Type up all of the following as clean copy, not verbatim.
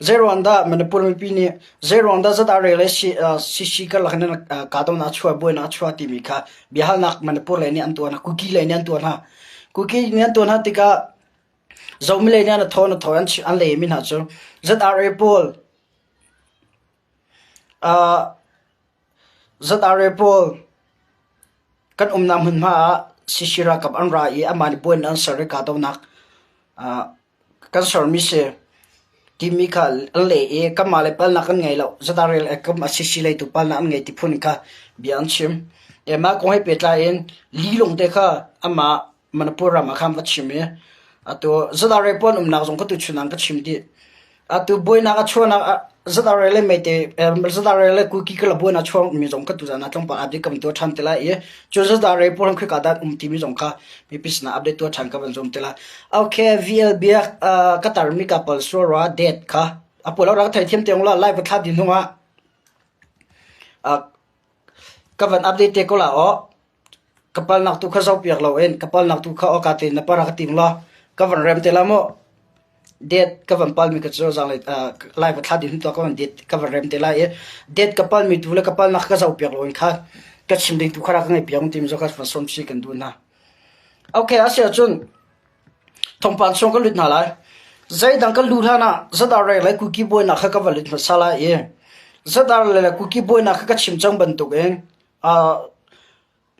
Zeiruang dah Manipur mipi nih zeiruang dah ZRA le CC karlak in kahdohnak a chuah, buainak a chuah timi kha biahalnak Manipur lei nih an tuah hna, Kuki lei nih an tuah hna. Kuki nih an tuah hna tikah Zomi lei nih an thaw an thaw an lehmi hna cu ZRA pawl ZRA pawl kan umnak hmunhma ah CC ralkap an ra i amah nih buainak an ser i kahdohnak kan sermi si timi kha an leh i kanmah le palnak kan ngei lo. ZRA le kanmah CC lei tu palnak an ngei ti phun kha bia an chim. Mah kong he pehtlai in lilung te kha amah Manipur ram ah khan va chim i atu ZRA pawl umnak zong kha tuchun ah ka chim dih. Atu buainak a chuahnak ZRA le Meitei ZRA le Kuki kala buainak chuak mi zong kha tuzan ah tlawmpal update kan tuah ṭhan te lai i cu ZRA pawl han khika dah um timi zong kha mipi sinah update tuah ṭhan ka van zuam te lai. Okay, VL biak ka tarmi ka pal suara date kha a pawl rak theithiam te la live thla din hnu ah ka van update te ko la aw. Ka palnak tu kha zohpiak loin ka palnak tu kha awka tein na para ka ting law ka van rem te la mu. Date ka van palmi ka cu zanglei lai va thla ding tuah ka van date ka van rem te lai i date ka palmi tu le ka palnak ka zohpiak loin kha ka chim ding tu kha rak ka ngaih piak timi cu ka van sawm si kan duh hna. Okay, a si ahcun thawngpang chung ka lut hna lai. Zeidang ka lu hlan ah ZRA le Kuki buainak kha ka va lut hmasa lai i ZRA le Kuki buainak kha ka chim cang bantukin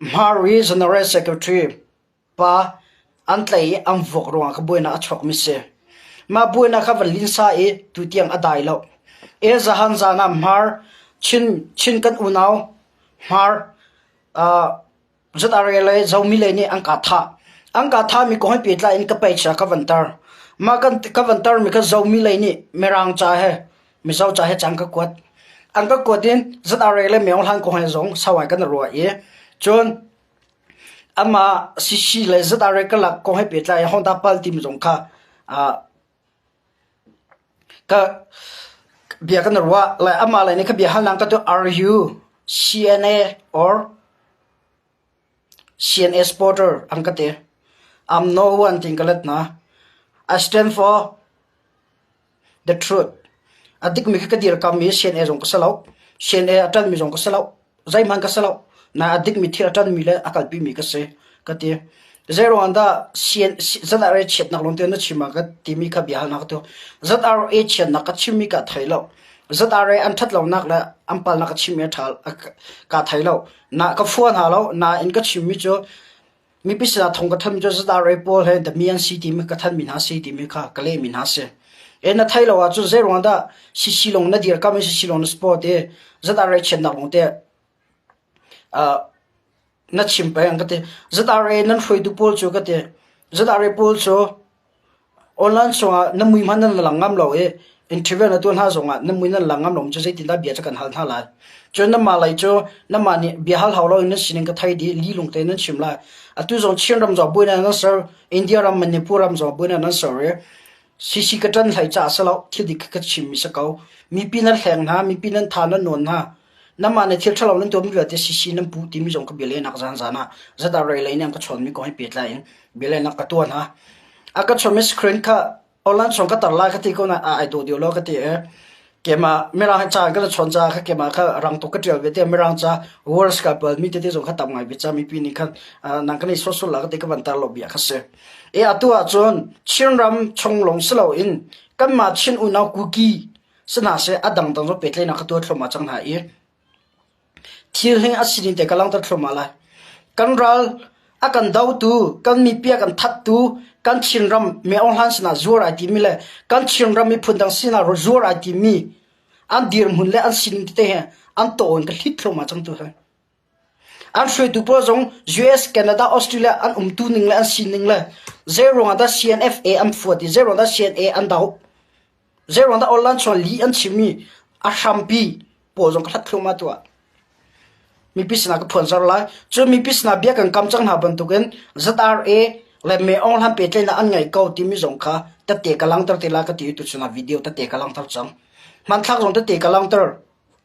Hmari General Secretary pa an tlaih i an vuak ruangah kha buainak a chuakmi si. Mah buainak kha van linsa i tutiang a dai lo. E zahan zan ah Hmar Chin Chin kan unau Hmar ZRA le Zomi lei nih an ka thah. An ka thahmi kong he pehtlai in ka peichia ka van tar. Mah kan ka van tarmi kha Zomi lei nih Mirang ca he Mizo ca he cang ka kuat. An ka kuat in ZRA le Myo Hlan kong he zong sauai kan ruah i cun amah CC le ZRA karlak kong he pehtlai Honda pal timi zong kha ka bia kan ruah. Le amah le nih ka bia halnak ka tu are you CNA or CNA supporter an ka ti. I'm no one tin ka let na. I stand for The truth. A dikmi khi ka dirkammi CNA zong ka si lo. CNA a ṭanmi zong ka si lo. Zeihmanh ka si lo. Na a dikmi thil a ṭanmi le a kalpimi ka si ka ti. Zeiruang dah CN, ZRA chiatnak lawng te na chim ah ka timi kha bia halnak tu. ZRA chiatnak ka chimmi ka thei lo. ZRA an ṭhat lonak le an palnak ka chimmi a ṭha ka thei lo. Na ka fua hna lo. Nain ka chimmi cu Mipi sinah thong ka thanmi cu ZRA pawl he dami an si timi ka thanmi hna si timi kha ka lehmi hna si. E na thei lo ahcun zeiruang dah CC lawng na dirkamh i CC lawng na support i ZRA chiatnak lawng te na chim peng ka ti. ZRA nan hruaitu pawl cu ka ti. ZRA pawl cu Online chungah na mui hmanh nan lang ngam lo i interview na tuah hna zongah na mui nan lang ngam lo cu zeitindah bia cu kan hal hna lai. Cun nanmah lei cu nanmah nih bia hal hau loin nan sining ka thei dih lilung tein nan chim lai. Atu zong Chin ram zong buainak nan ser, India ram Manipur ram zong buainak nan ser i CC ka ṭan hlei caah si lo, thil dik ka chimmi si ko. Mipi nan hleng hna, mipi nan tha nan nawn hna. Nanmah nih thil ṭhalo nan tuahmi vialte CC nan puh timi zong ka bia lehnak zanzan ah ZRA lei nih an ka chawnmi kong he pehtlai in bia lehnak ka tuah hna. A ka chawnmi screen kha online chung ka tar lai ka ti ko na ai dawh deuh lo ka ti i keimah mirang ca in ka chawn caah kha keimah kha rang tuk ka ṭial ve te mirang ca words ka pal mi tete zong kha tam ngai ve ca mipi nih khan nang kan i sawsol la ka ti ka van tar lo bia kha si. E atu ah cun Chinram chung lawng si loin kanmah Chin unau Kuki Sihmanhsehlaw a dangdang cu pehtlaihnak ka tuah thluahmah cang hna i thil hi a sining te ka langhter thluahmah lai. Kan ral a kan dotu, kan mipi a kan thattu, kan Chinram mi Aung Hlan sinah zuar ai timi le kan Chinram miphun dang sinah zuar ai timi an dirhmun le an sining tete he an taw in ka hlit thluahmah cang tu hi. An hruaitu pawl zong US, Canada, Australia an umtu ning le an sining le zeiruang ah dah CNFA an fuat i zeiruang dah CNA an doh. Zeiruang dah online chuan lih an chimmi a hrampi pawl zong ka hlat thluahmah tuah. Mipi sinah ka phuanzar lai. Cun mipi sinah bia kan kam cang hna bantukin ZRA le Me Aung Hlan pehtlaihnak an ngei ko timi zong kha tette ka langhter te lai ka ti i tuchun ah video tette ka langhter cang. Hmanthlak zong tette ka langhter.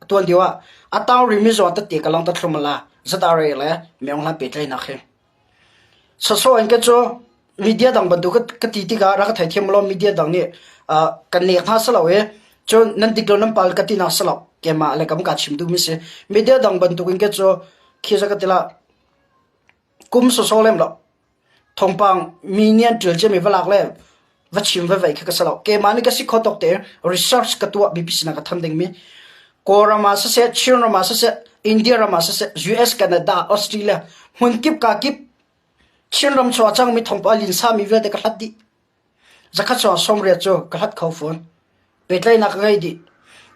Tuan deuh ah a tang rihmi zong tette ka langhter thluahmah la. ZRA le Me Aung Hlan pehtlaihnak hi. Sawsawh in ka cu media dang bantuk ka ti tikah rak ka theithiam law media dang nih Kan nek hna si lo i cun nan dik lo nan pal ka ti nak si lo. Keimah le kam ka chim duhmi si. Media dang bantukin ke cu khi za ka ti la kum sawsawh lem lo. Thawngpang mi nih an ṭial ciami va lak le va chim va vei khi ka si lo. Keimah nih ka si kho tawk tein research ka tuah mipi sinah ka tham dingmi Kawlram ah siseh, Chinram ah siseh, India ram ah siseh, US, Canada, Australia, hmunkip ka kip Chinram chung ah cangmi thawngpang a linsami vialte ka hlat dih. Zakhat chungah 80 cu ka hlat kho fawn. Pehtlaihnak ka ngei dih.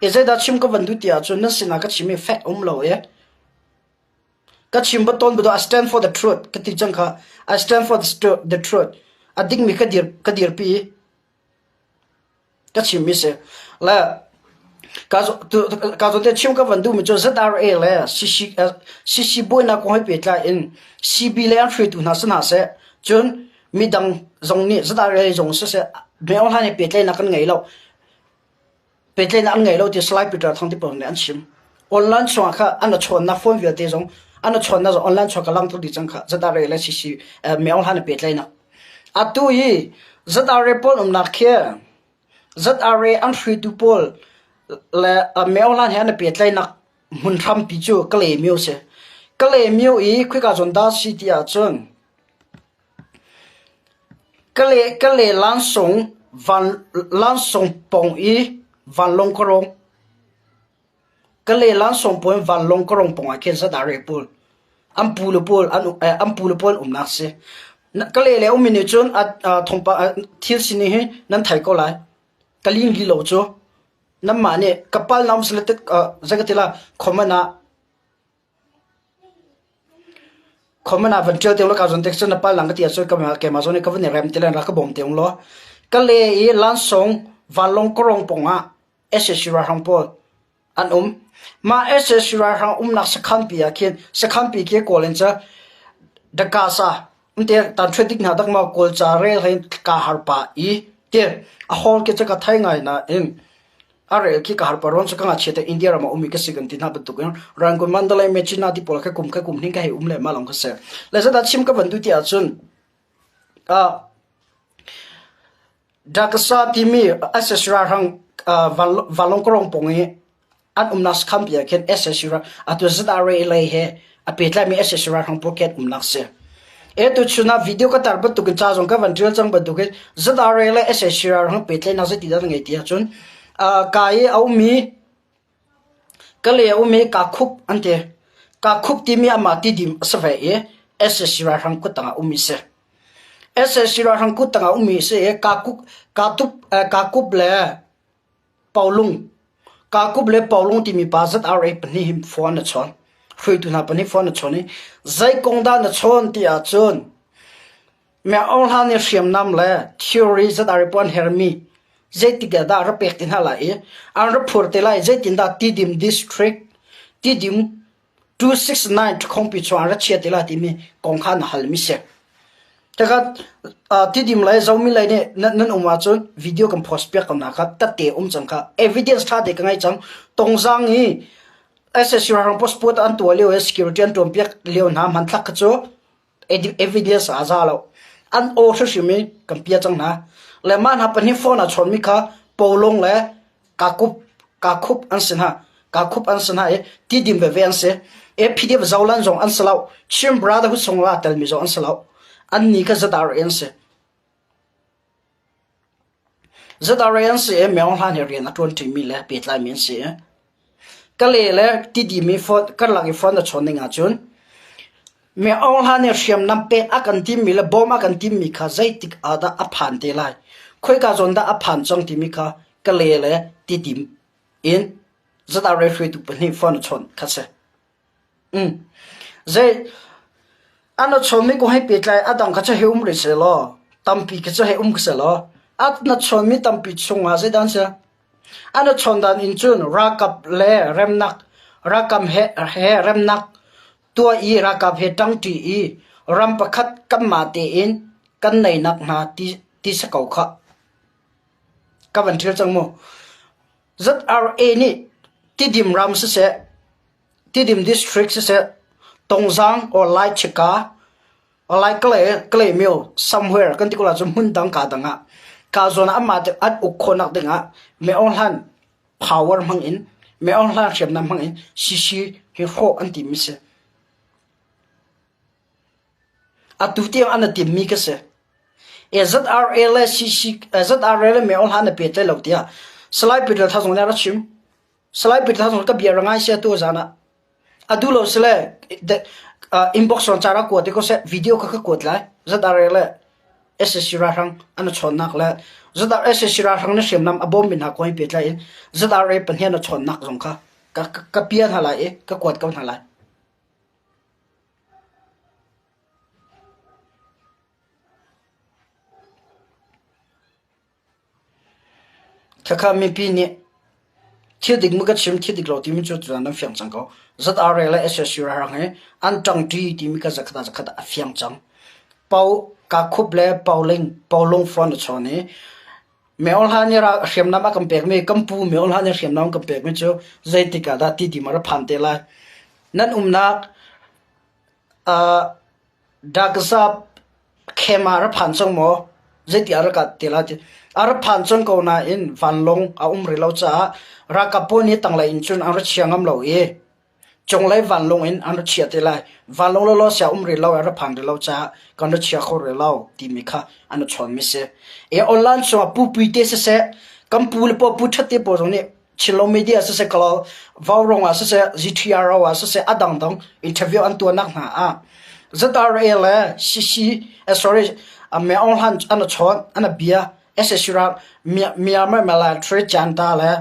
I zeidah chim ka van duh ti ahcun nan sinah ka chim i fact um lo i Ka chim bat tawn I stand for the truth ka ti cang kha. I stand for the, the truth. A dingmi ka dir ka dirpi. Ka chimmi si. Le ka ka zawn te chim ka van duhmi cu ZRA le CC CC buainak kong he pehtlai in CB le an hruaitu hna si hna seh cun midang zong nih ZRA zong siseh Meo Hlan he pehtlaihnak kan ngei lo. Pehtlaihnak an ngei lo ti Salai Peter Thang ti pawl nih an chim. Online chungah kha an chawnnak phone vialte zong an chawnnak zong online chuak ka lang tuk dih cang kha ZRA le CC Meo Hlan pehtlaihnak. Atu i ZRA pawl umnak khi ZRA an hruaitu pawl le Meo Hlan he an pehtlaihnak hmun hrampi cu Kalaymyo si. Kalaymyo i khika zawn dah si ti ahcun Kale lansung pawng i vanlawng ka rawng. Kale lansung pawng i vanlawng ka rawng pawngah khin zeidah re pawl an pu le pawl an pu le pawl umnak a si. Kale le a ummi nih cun thil sining hi nan thei ko lai. Ka ling li lo cu nanmah nih ka pal na um sile zei ka ti lai comment ah Comment ah van ṭial te ulaw ka zawn te cun na pal lang ka ti ahcun keimah zawn i ka van i rem ti le rak ka bawm te ung law. Ka le i lansung vanlawng kawrong pawng ah SAC ralhrang pawl an um. Mah SAC ralhrang umnak sakhanpi ah khin sakhanpi khi Kawl in cu Dakasa te tan ṭhuat dik hna dak maw Kawl ca rel hin ka har pah i ti a hall khi cu ka thei ngai nain A rel khi ka har paron cu ka ngakchia te India ram ah ummi ka si kan ti hna bantuk in Rangoon Mandalay Myitkyina ti pawl kha kum kha kum hning ka hei um le ma long ka si. Le zeidah chim ka van duh ti ahcun uh, Dakasa timi SS ralhrang uh, vanlawng karong pong i an umnak sakhan pi ah khin SS ral atu ZRA lei he a pehtlaimi SS ralhrang pocket umnak si. E tu chun ah video ka tar bantuk in ca zong ka van ṭial cang bantuk in ZRA le SAC ralhrang pehtlaihnak zeiti dah na ngei ti ahcun ka i a ummi ka le a ummi ka khup an ti. Ka khup timi amah tidim a si ve i SAC ralhrang kut tangah ummi si. SAC ralhrang kut tangah ummi si i ka kuk ka tup ka kup le Paulung Kakup le Paulung timi pa ZRA pahnih hi phone na chawn. Hruaitu hna pahnih phone na chawn i zei kong dah na chawn ti ahcun Meng Hlan nih hriamnam le theory ZRA pawl an hermi zeitik ah dah ra pek ti hna lai i an ra phur te lai zeitindah Tidim district Tidim 269 ṭhukhongpi chung ah ra chia te lai timi kong kha na halmi si. Takhat tidim lei zomi lei nih nan um ahcun video kan post piak ko hna kha tatte um cang kha evidence ṭha te ka ngei cang tongzang i SSC ralhrang passport an tuah lio i security an ṭuan piak lio hna hmanthlak kha cu evidence a za lo an aw hrimhrim i kan pia cang hna le mah hna pahnih phone a chawnmi kha polong le kakup kakhup an si hna kakhup an si hna i tidim veve an si APDF zolan zong an si lo Chin Brotherhood song la telmi zong an si lo an ni kha zadar an si zadar an si i Meng Hlan he rian a ṭuan ṭimi le pehtlaimi an si ka le le tidimi phone karlak i phone a chawn ning ahcun Meng Hlan nih hriamnam pek a kan timmi le bawm a kan timmi kha zeitik ah dah a phan te lai khoika zawn dah a phan cang timi kha ka le le tidim in ZRA hruaitu pahnih phone a chawnh kha si. Zei an a chawnmi kong he pehtlai a dang kha cu hei um rih sehlaw tampi kha cu hei um sehlaw a na chawnmi tampi chungah zeidah an si? An a chawn dan in cun ralkap le remnak ralkap he, he remnak tuah i ralkap he ṭangṭi i ram pakhat kanmah tein kan neinak hna ti, ti si ko khah. Ka van ṭhial cang mu. ZRA nih Tidim ram siseh, Tidim district siseh, Tongzang or Laichika or Lai Kalay, Kalaymyo somewhere kan ti ko la cu hmun dang ka dang ah. Ka zawn ah amah te an uk khawhnak dingah Min Aung Hlaing power hmang in Min Aung Hlaing hriamnam hmang in CC hi hrawh an timmi si. Atu tiang an i timmi ka si. ZRA le CC ZRA le Min Aung Hlaing na pe tlai lo tiah Salai Peter Thang zong nih a rak chim. Salai Peter Thang zong ka bia ra ngai sia tu zan ah. A duh lo sile inbox on cara kuat te ko seh video kha ka kuat lai. ZRA le SSC ralhrang an i chawnnak le ZRA SSC ralhrang na hriamnam a bawmmi hna kong he pehtlai in ZRA pahnih an i chawnnak zong kha ka, ka, ka pia hna lai i ka kuat ko hna lai. Khakha mipi nih thil dik maw ka chim thil dik lo timi cu tutan nan fiang cang ko. ZRA le SSU ralhrang hi an ṭangṭi timi ka zakhat ah zakhat ah a fiang cang. Pau Kakhup le Pauling Paulung phone a chawn i Meol Hla nih hriamnam a kan pekmi kan pu Meol Hla nih hriamnam kan pekmi cu zeitik ah dah ti ti ma ra phan te lai. Nan umnak uh, Dakzap khem ah ra phan cang maw? Zeiti ah ra kat ti lai ti. A ra phan cang ko nain vanlawng a um rih lo caah ralkap pawl nih tanglei in cun an ra chia ngam lo i cunglei vanlawng in an ra chia te lai. Vanlawng lawlaw sia um rih lo, a ra phan rih lo caah kan ra chia kho rih lo timi kha an i chawnmi si. E online chungah pu pui te siseh, kan pu le paw pu ṭhat te pawl zong nih Chinlo media siseh kalaw Vaurawng ah siseh GTRO ah siseh a dangdang interview an tuahnak hna ah ZRA le CC eh, sorry Me Aung Hlan an chawn an bia SSC ram Myanmar military janta le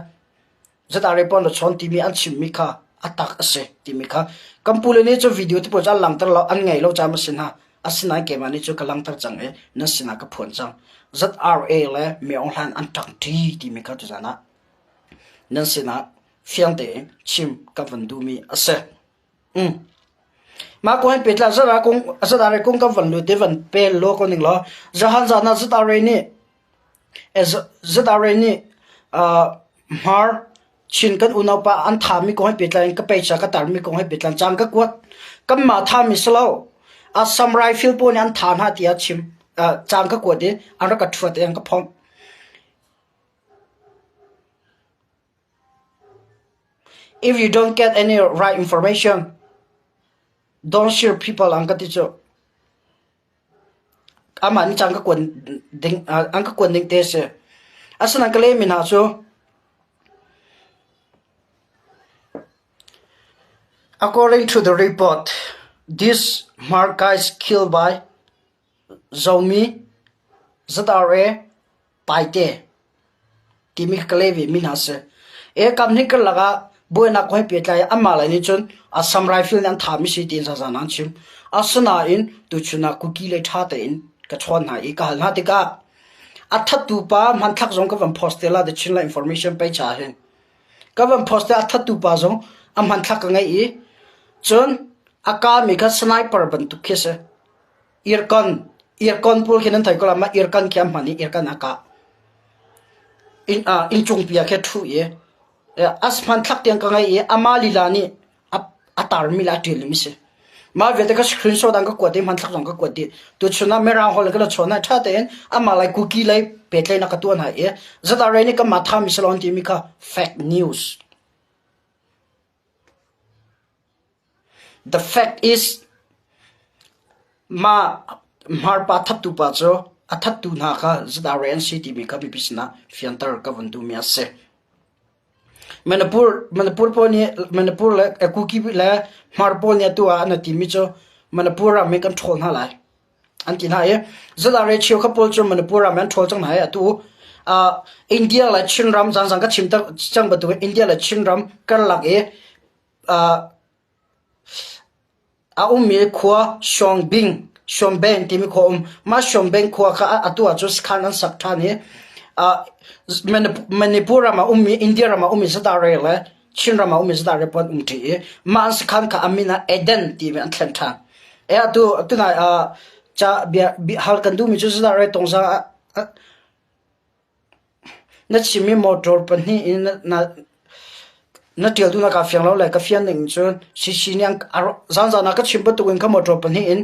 ZRA pawl na chawn timi an chimmi kha a tak a si timi kha kan pule nih cu video te pawl cu an langter lo an ngei lo cam a si hna asinain keimah nih cu ka langter cang i nan sinah ka phuan cang ZRA le Me Aung Hlan an ṭangṭi timi kha tuzan ah Nan sinah fiang tein chim ka van duhmi a si. Mm. Mah kong hin pehtlai zara kong zatare kong kan van lut i van pel law ko ning law zahan zan ah zatare nih zatare nih hmar Chin kan unaupa an thami kong he pehtlai in ka peicha ka tarmi kong he pehtlai cang ka kuat kanmah thami si lo Assam Rifle pawl nih an tha hna tiah chim cang ka kuat i an rak ka ṭhuat i an ka phomh If you don't get any right information, don't share people an ka ti cu. Amah nih cang ka kuan ding an ka kuan ding te si. Asinain ka lehmi hna cu According to the report, this Mark guys killed by Zomi, ZRA, Paite timi ka leh vemi hna si. E kam hnih karlak ah buainak kong he pehtlai anmah lei nih cun Assam Rifle nih an thahmi si tiin zazan an chim. Asinain tuchun ah Kuki lei ṭha tein ka chawn hna i ka hal hna tikah a thattu pa hmanthlak zong ka van post te la The Chinland Information page ah hin. Ka van post te a thattu pa zong a hmanthlak ka ngei i cun a kami kha sniper bantuk khi a si. Irkon irkon pawl khi nan thei ko la ma irkon khi a hman i irkon a kah. Inn ah inncung pi ah khi a ṭhu i as hmanthlak tiang ka ngei i amah lila nih a a tarmi le a ṭialmi si. Mah vialte ka screenshot an ka kuat i hmanthlak zong ka kuat dih. Tuchun ah Mirang holh in ka la chawn hna ṭha tein amah lai kuki lei pehtlaihnak ka tuah hna i ZRA nih kanmah thami si lo an timi kha fake news. The fact is, mah hmarpa thattu pa cu a thattu hna kha ZRA an si timi kha mipi sinah fianter ka vun duhmi a si. Manipur, Manipur pawl nih Manipur le Kuki le Hmar pawl nih atu ah an timi cu Manipur ram hi kan ṭhawl hna lai an ti hna i ZRA cheukhat pawl cu Manipur ram an ṭhawl cang hna i atu uh, India le Chinram zangzang ka chim cang bantukin India le Chinram karlak i uh, a ummi khua Shuangbing Shuangbeng timi khua um mah Shuangbeng khua kha atu ahcun sakhan an sak ṭhan i uh, Manipur ram ah ummi India ram ah ummi ZRA le Chin ram ah ummi ZRA pawl an um ṭi i mah an sakhan kha a min ah Eden timi an thlen ṭhan. E atu tunai uh, ca bia, hal kan duhmi cu ZRA tongzang ah Na chimmi motor pahnih in na ṭial duhnak aa fiang lo le ka fian ning cun CC nih zanzan ah ka chim bantukin ka motor pahnih in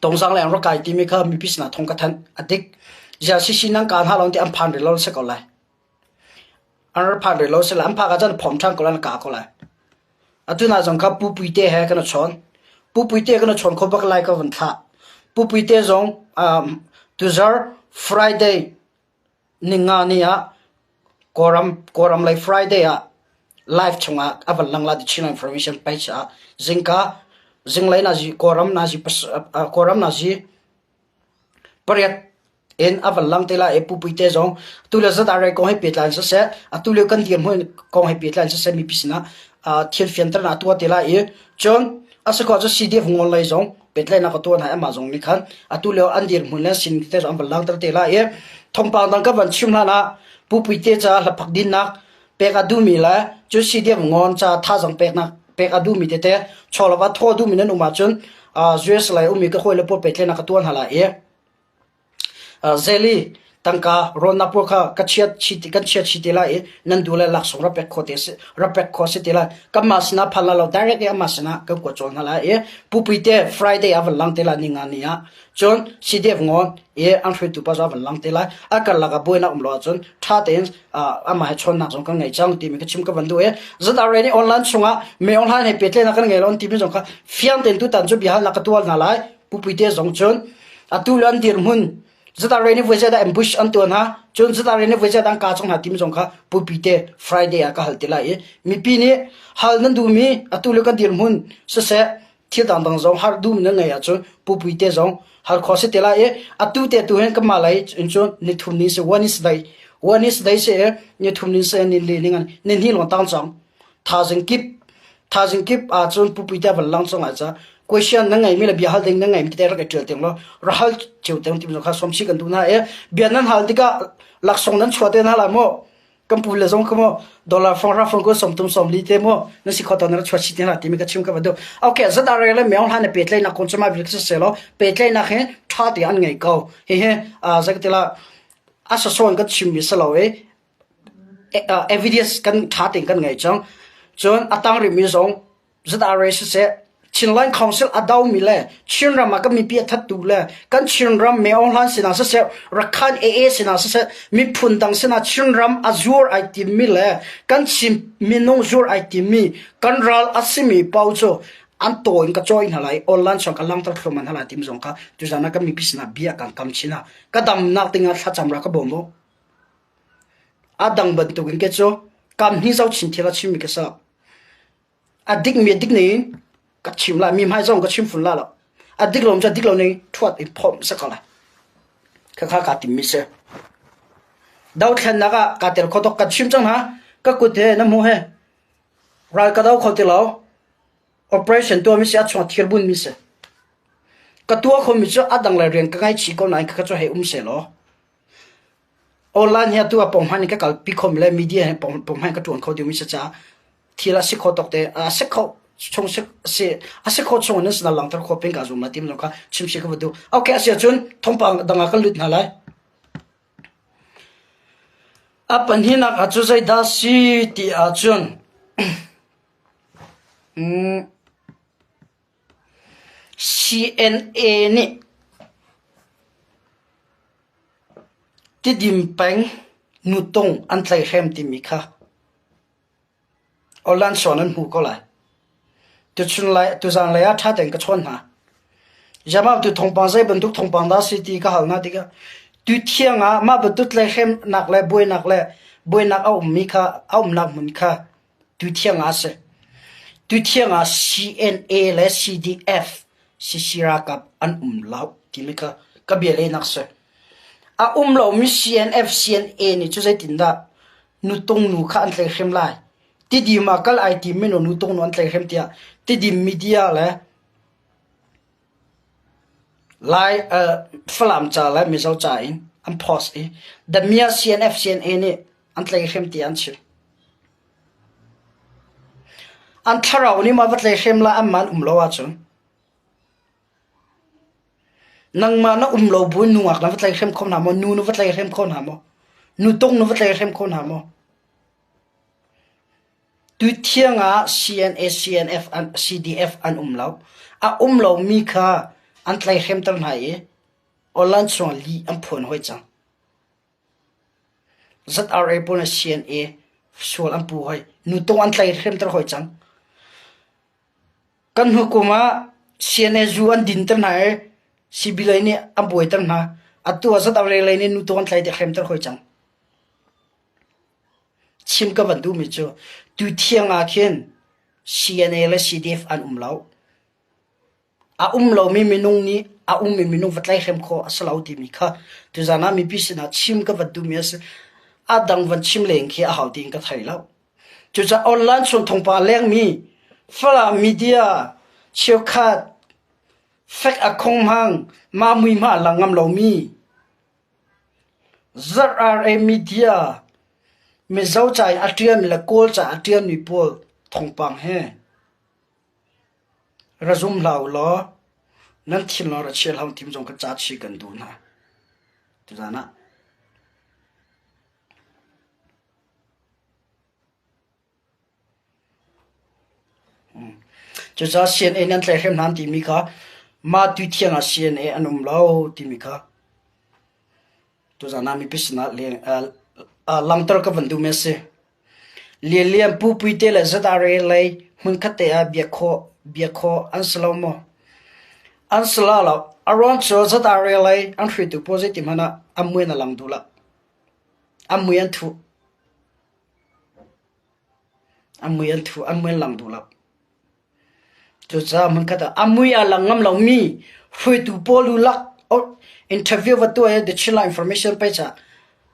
Tongzang lei an rak kai timi kha mipi sinah thawng ka thanh. A dik. Ziah CC nan ka hna lo ti an phan rih lo si ko lai. An rak phan rih lo si lai. An phak ahcun phom ṭhan ko lai, an ka ko lai. Atu na zong kha Pu Puite he kan i chawn. Pu Puite kan i chawn kho bak lai ka vun thlah. Pu Puite zong um, tuzar Friday ninga ni ah Kawlram Kawlram lei Friday ah live chungah a van lang la ti Chin Information page ah zingka zinglei nazi Kawlram nazi Kawlram nazi pariat in a van lang te lai i Pu Puite zong tu le zat arei kong he pehtlai in siseh atu lio kan dirhmun kong he pehtlai in siseh mipi sinah thil fianternak a tuah te lai i cun a si khawh cu CDF ngol lei zong pehtlaihnak a tuah hna i amah zong nih khan atu lio an dirhmun le sin te zong an van langhter te lai i thawngpang dang ka van chim hlan ah Pu Puite ca hlaphak dinnak pek a duhmi le cu CDF ngon ca thazang peknak pek a duhmi tete chawlava thaw duhmi nan um ahcun US lei ummi ka hawile pawl pehtlaihnak ka tuah hna lai i Zeli tangka rawnnak pawl kha ka chiat chih kan chiat chih te lai i nan duh le laksawng rak pek khawh te si rak pek khawh si te lai. Kanmah sinah phan lai lo direct in amah sinah kan kuat cawl hna lai i Pupui te Friday ah van lang te lai ninga ni ah cun CDF ngawn i an hruaitu pa zong a van lang te lai. A karlak ah buainak um lo ahcun ṭha tein amah he chawnnak zong kan ngei cang timi ka chim ka van duh i ZRA nih online chungah me online he pehtlaihnak kan ngei lo an timi zong kha fiang tein tutan cu biahalnak ka tuah hna lai. Pupuite zong cun atu le an dirhmun ZRA nih voi zeidah ambush an tuah hna cun ZRA nih voi zeidah an ka cang hna timi zong kha Pupuite Friday ah ka hal te lai i mipi nih hal nan duhmi atu le kan dirhmun siseh thil dangdang zong har duhmi nan ngei ahcun Pupuite zong hal khawh si te lai i atu te tu hin kanmah lei in cun nithum ni si Wednesday Wednesday si i nithum ni si ni li ni ngan ni hnih lawng tang cang Thazing kip thazing kip ahcun pupui te van lang cang lai ca question na ngeimi le bia hal ding na ngeimi tete rak i ṭial tiang law ra hal cio tiang timi kha sawm chih kan duh hna i bia nan hal tikah laksawng nan chuah te hna lai maw kan pu le zong kha maw dollar fong ra fong ko som tum som li te maw na si khawh na ra chuah chih te hna timi ka chim ka va duh okay zat are le meong hlan na pehtlaihnak kong cu ma vil si selaw pehtlaihnak hi ṭha te an ngei ko hihi zakatila a sasawn kan chimmi si lo i Evidence kan ṭha tein kan ngei cang. Cun a tang rihmi zong ZRA siseh, Chinland Council a domi le Chinram ah kan mipi a thattu le kan Chinram Maung Hlan sinah siseh, Rakhine AA sinah siseh, miphun dang sinah Chinram a zuar ai timmi le kan Chin minung zuar ai timmi kan ral a simi paoh cu an taw in ka cawi hna lai, online chung ka langhter thluahmah hna lai timi zong kha tuzaan ah kan mipi sinah bia kan kam chin ah ka damnak dingah thlacam ra ka bawm u. A dang bantukin kei cu kam hnih zoh chin thil a chimmi ka si. A dikmi a dik ning ka chim lai, mi hmai zong ka chim fun lai lo. A dik lo cu a dik lo ning ṭhuat in phomh si ko lai. Khakha kaa timmi si. Dothlennak ah kaa tel kho tuk. Kan chim cang hna. Ka kut he na hmuh he ral ka do kho ti lo. Operation tuahmi si a chung ah thir bunmi si. Ka tuah khomi cu a dang le rian ka ngaihchih ko nain khakha cu hei um sehlaw Online hi atu ah pawng hman in ka kalpi khom le media he pawng hman ka ṭuan kho dingmi si caah thil a si kho tawk te a si kho chung si si a si kho chung in na langhter khawh peng ka zum la tim zong kha chim si ka va duh. Okay a si ahcun thawngpang dang ah kan lut hna lai. A pahnihnak ah cu zeidah si ti ahcun mm, CNA nih Tidim peng nutung an tlaihhrem timi kha Orlandsawn an hmu ko lai. Tuchun lai tuzaan lei ah ṭha tein ka chawn hna. Jamau tu thawngpang zei bantuk thawngpang dah si ti ka hal hna tikah tuthiang ah mah bantuk tlaihhremnak le buainak le buainak a ummi kha a umnak hmun kha Tuthiang ah a si. Tuthiang ah CNA le CDF CC ralkap an um lo timi kha ka bia lehnak si. A um lomi CNF CNA nih cu zeitindah nutung nu kha an tlaihhrem lai. Tidim ah kal ai tim mino nutung nu an tlaihhrem tiah Tidim media le Lai Falam ca le Mizo ca in an post i The Mia CNF CNA nih an tlaihhrem tiah an chim. An thlarau nih ma va tlaihhrem lai anmah an um lo ahcun nangmah na um lo buin nungak na va tlaihhrem kho hna maw? Nu na va tlaihhrem kho hna maw? Nutung na va tlaihhrem kho hna maw? Tuthiang ah CNA, CNF, an, CDF an um lo. A um lomi kha an tlaihhremter hna i online chungah lih an phuan hoi cang. ZRA pawl nih CNA sual an pu hoi. Nutung an tlai hremter hoi cang. Kan hnu kum ah CNA zu an dinter hna i CB lei nih an buaiter hna. Atu ah ZRA lei nih nutung an tlai ti hremter hoi cang. Chim ka van duhmi cu tu thiang ah khin CNA le CDF an um lo. A um lomi minung nih a ummi minung va tlaihhrem khawh a si lo timi kha tuzaan ah mipi sinah chim ka van duhmi a si. A dang van chim leng khi a hau tiin ka thei lo. Cucaah online chung thawngpang a lengmi Falam media cheukhat fek a khong hmang mah mui hmah a lang ngam lomi ZRA media Mizo ca in a ṭialmi le Kawl ca a ṭialmi pawl thawngpang he Ra zum hlah u law nan thinlung ra chia hlah u tim zong ka ca chih kan duh hna. Tuzaan ah. Cucaah CNA nan tlaihhrem hna an timi kha mah tu thiang ah CNA an um lo timi kha tuzaan ah mipi sinah langhter ka van duhmi a si. Lianlian Pu Puite le ZRA lei hmunkhat te ah biak khawh an si lo maw? An si la lo. A ruang cu ZRA lei an hruaitu pawl zeiti hmanh ah an mui an lang duh lo. An mui an thuh. An mui an thuh. An mui an lang duh lo. Cucaah hmunkhat ah a mui a lang ngam lomi hruaitu pawl u lak interview va tuah i The Chinland Information page ah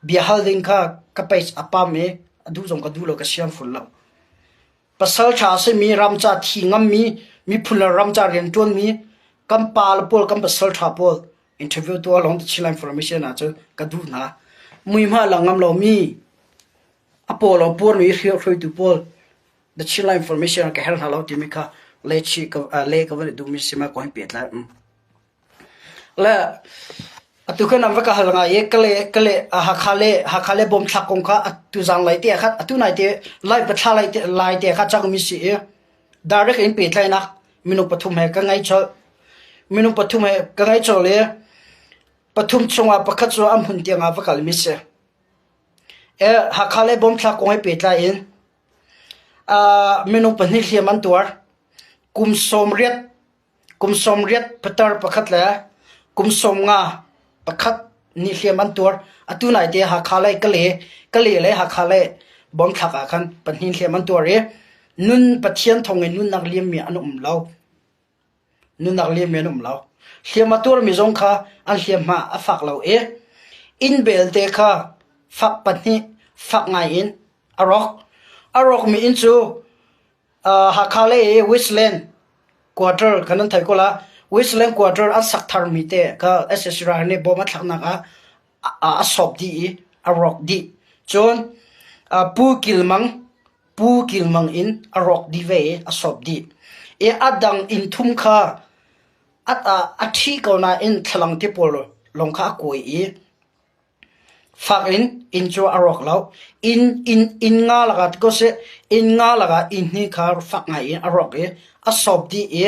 bia hal ding kha ka page a pam i a duh zong ka duh lo ka siang ful lo. Pasal ṭha a simi ramca thi ngammi miphun le ramca rianṭuanmi kan pa le pawl kan pasal ṭha pawl interview tuah lawng The Chinland Information ah cun ka duh hna. Mui hmah lang ngam lomi a paw lo puarmi hruaitu pawl The Chinland Information ka her hna lo timi kha le chi ka le ka van i duhmi si ma ko hin pehtlai um. Le atu kan am va ka hal ngai i ka le ka le Hakha le Hakha le bom thlak kong kha atu zang lai te khat atu nai te lai pathla lai te lai te kha chang mi si i direct in pehtlainak minung pathum he ka ngai chol minung pathum he ka ngai chol i pathum chungah pakhat cu am hun tiang ah va kal mi si e Hakha le bom thlak kong he pehtlai in Minung pahnih hliam an tuar. Kum 80, kum 80 pitar pakhat le kum 50 pakhat nih hliam an tuar. Atu naite Hakha lei Kale, Kale le Hakha lei bomthlak ah khan pahnih hliam an tuar i nun Pathian thawng in nunnak liammi an um lo. Nunnak liammi an um lo. Hliam a tuarmi zong kha an hliamhma a fak lo i inn belte kha fak pahnih fak ngai in a rawk. A rawkmi inn cu Hakha lei i Westland Quarter kan nan thei ko la. Westland Quarter an sak tharmi te kha SSC ral nih bom a thlaknak ah a sawp dih i a rawk dih. Cun Pu Kil Mang Pu Kil Mang inn a rawk dih ve i a sawp dih. I a dang inn thum kha a ṭhi ko nain thlalang te pawl lawng kha a kuai i fak in inn cu a rawk lo. Inn, inn, inn nga lakah ti ko seh, inn nga lakah inn hnih kha fak ngai in a rawk i a sawp dih i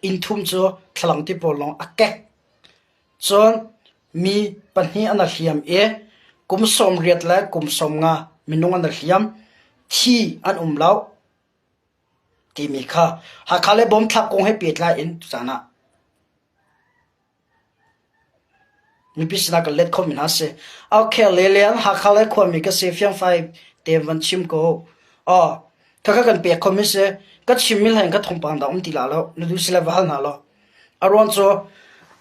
inn thum cu thlalang te pawl lawng a kek. Cun mi pahnih an i hliam i kum 80 le kum 50 minung an i hliam. Thi an um lo timi kha Hakha le Bawmthlak kong he pehtlai in tucaan ah mipi sinah kan let khomi hna si. Okay, lelian Hakha le khuami ka si fiangfai te van chim ko. Oh, khakha kan pek khomi si. Ka chimmi hlei ka thawngpang dah um ti la lo. Na duh si le va hal hna law. A ruang cu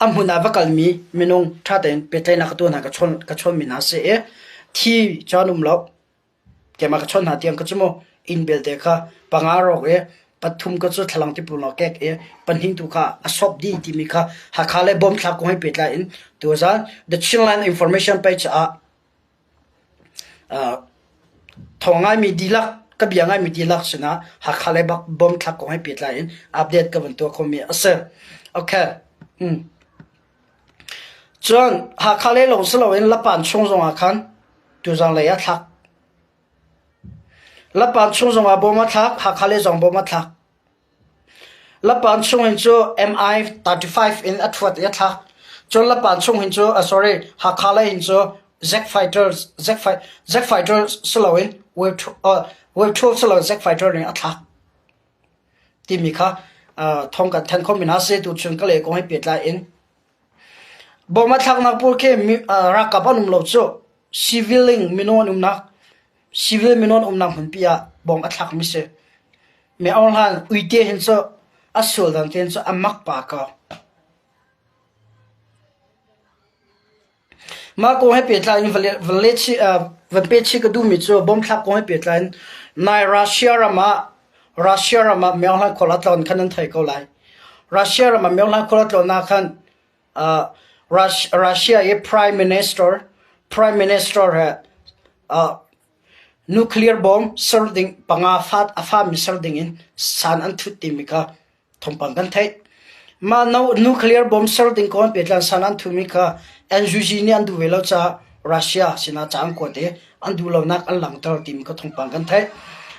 a hmun ah va kalmi minung ṭha tein pehtlaihnak ka tuah hna ka chawnmi hna si i thi cu an um lo. Keimah ka chawnh hna tiang ka cu mu inn belte kha panga rawk i pathum ka cu thlalang tipul naw kek i pahnih tu kha a sawp dih timi kha Hakha le Bawmthlak kong he pehtlai in tuzaan The Chinland Information Page ah Thawng ngaimi dihlak, ka bia ngaimi dihlak sinah Hakha le bak bomthlak kong he pehtlai in update ka van tuah khomi a si. Okay. Hmm. Cun Hakha le lawng si loin Lapan chung zongah khan tuzang lei ah thlak. Lapan chung zongah bom a thlak, Hakha le zong bom a thlak. Lapan chung hin cu MI 35 in a ṭhuat i a thlak. Cun Lapan chung hin cu, uh, sorry, Hakha lei hin cu. Zack Fighter Zack Fight Zack Fighter si loin Wave Wave 12 si loin Zack Fighter nih a thlak timi kha thawng kan thanh khomi hna si. Tuchun Kalay kong he pehtlai in bom a thlaknak pawl khi ralkap an um lo cu civil in minung an umnak civil minung an umnak hmunpi ah bom a thlakmi si. Mi Aung Hlan uite hin cu a sual dan te hin cu a mak pah ko. Mah kong he pehtlai in van peh chih ka duhmi cu bomthlak kong he pehtlai in nai Russia ram ah Russia ram ah Myo Hlan khual a tlawn khan nan thei ko lai. Russia ram ah Myo Hlan khual a tlawn ah khan Russia i Prime Minister Prime Minister he nuclear bomb ser ding panga fat a fami ser ding in san an thut timi kha thawngpang kan theih. Mah nuclear bomb ser ding kong pehtlai san an thumi kha NUG nih an duh ve lo caah Russia sinah ca an kuat i an duh lonak an langhter timi kha thawngpang kan theih.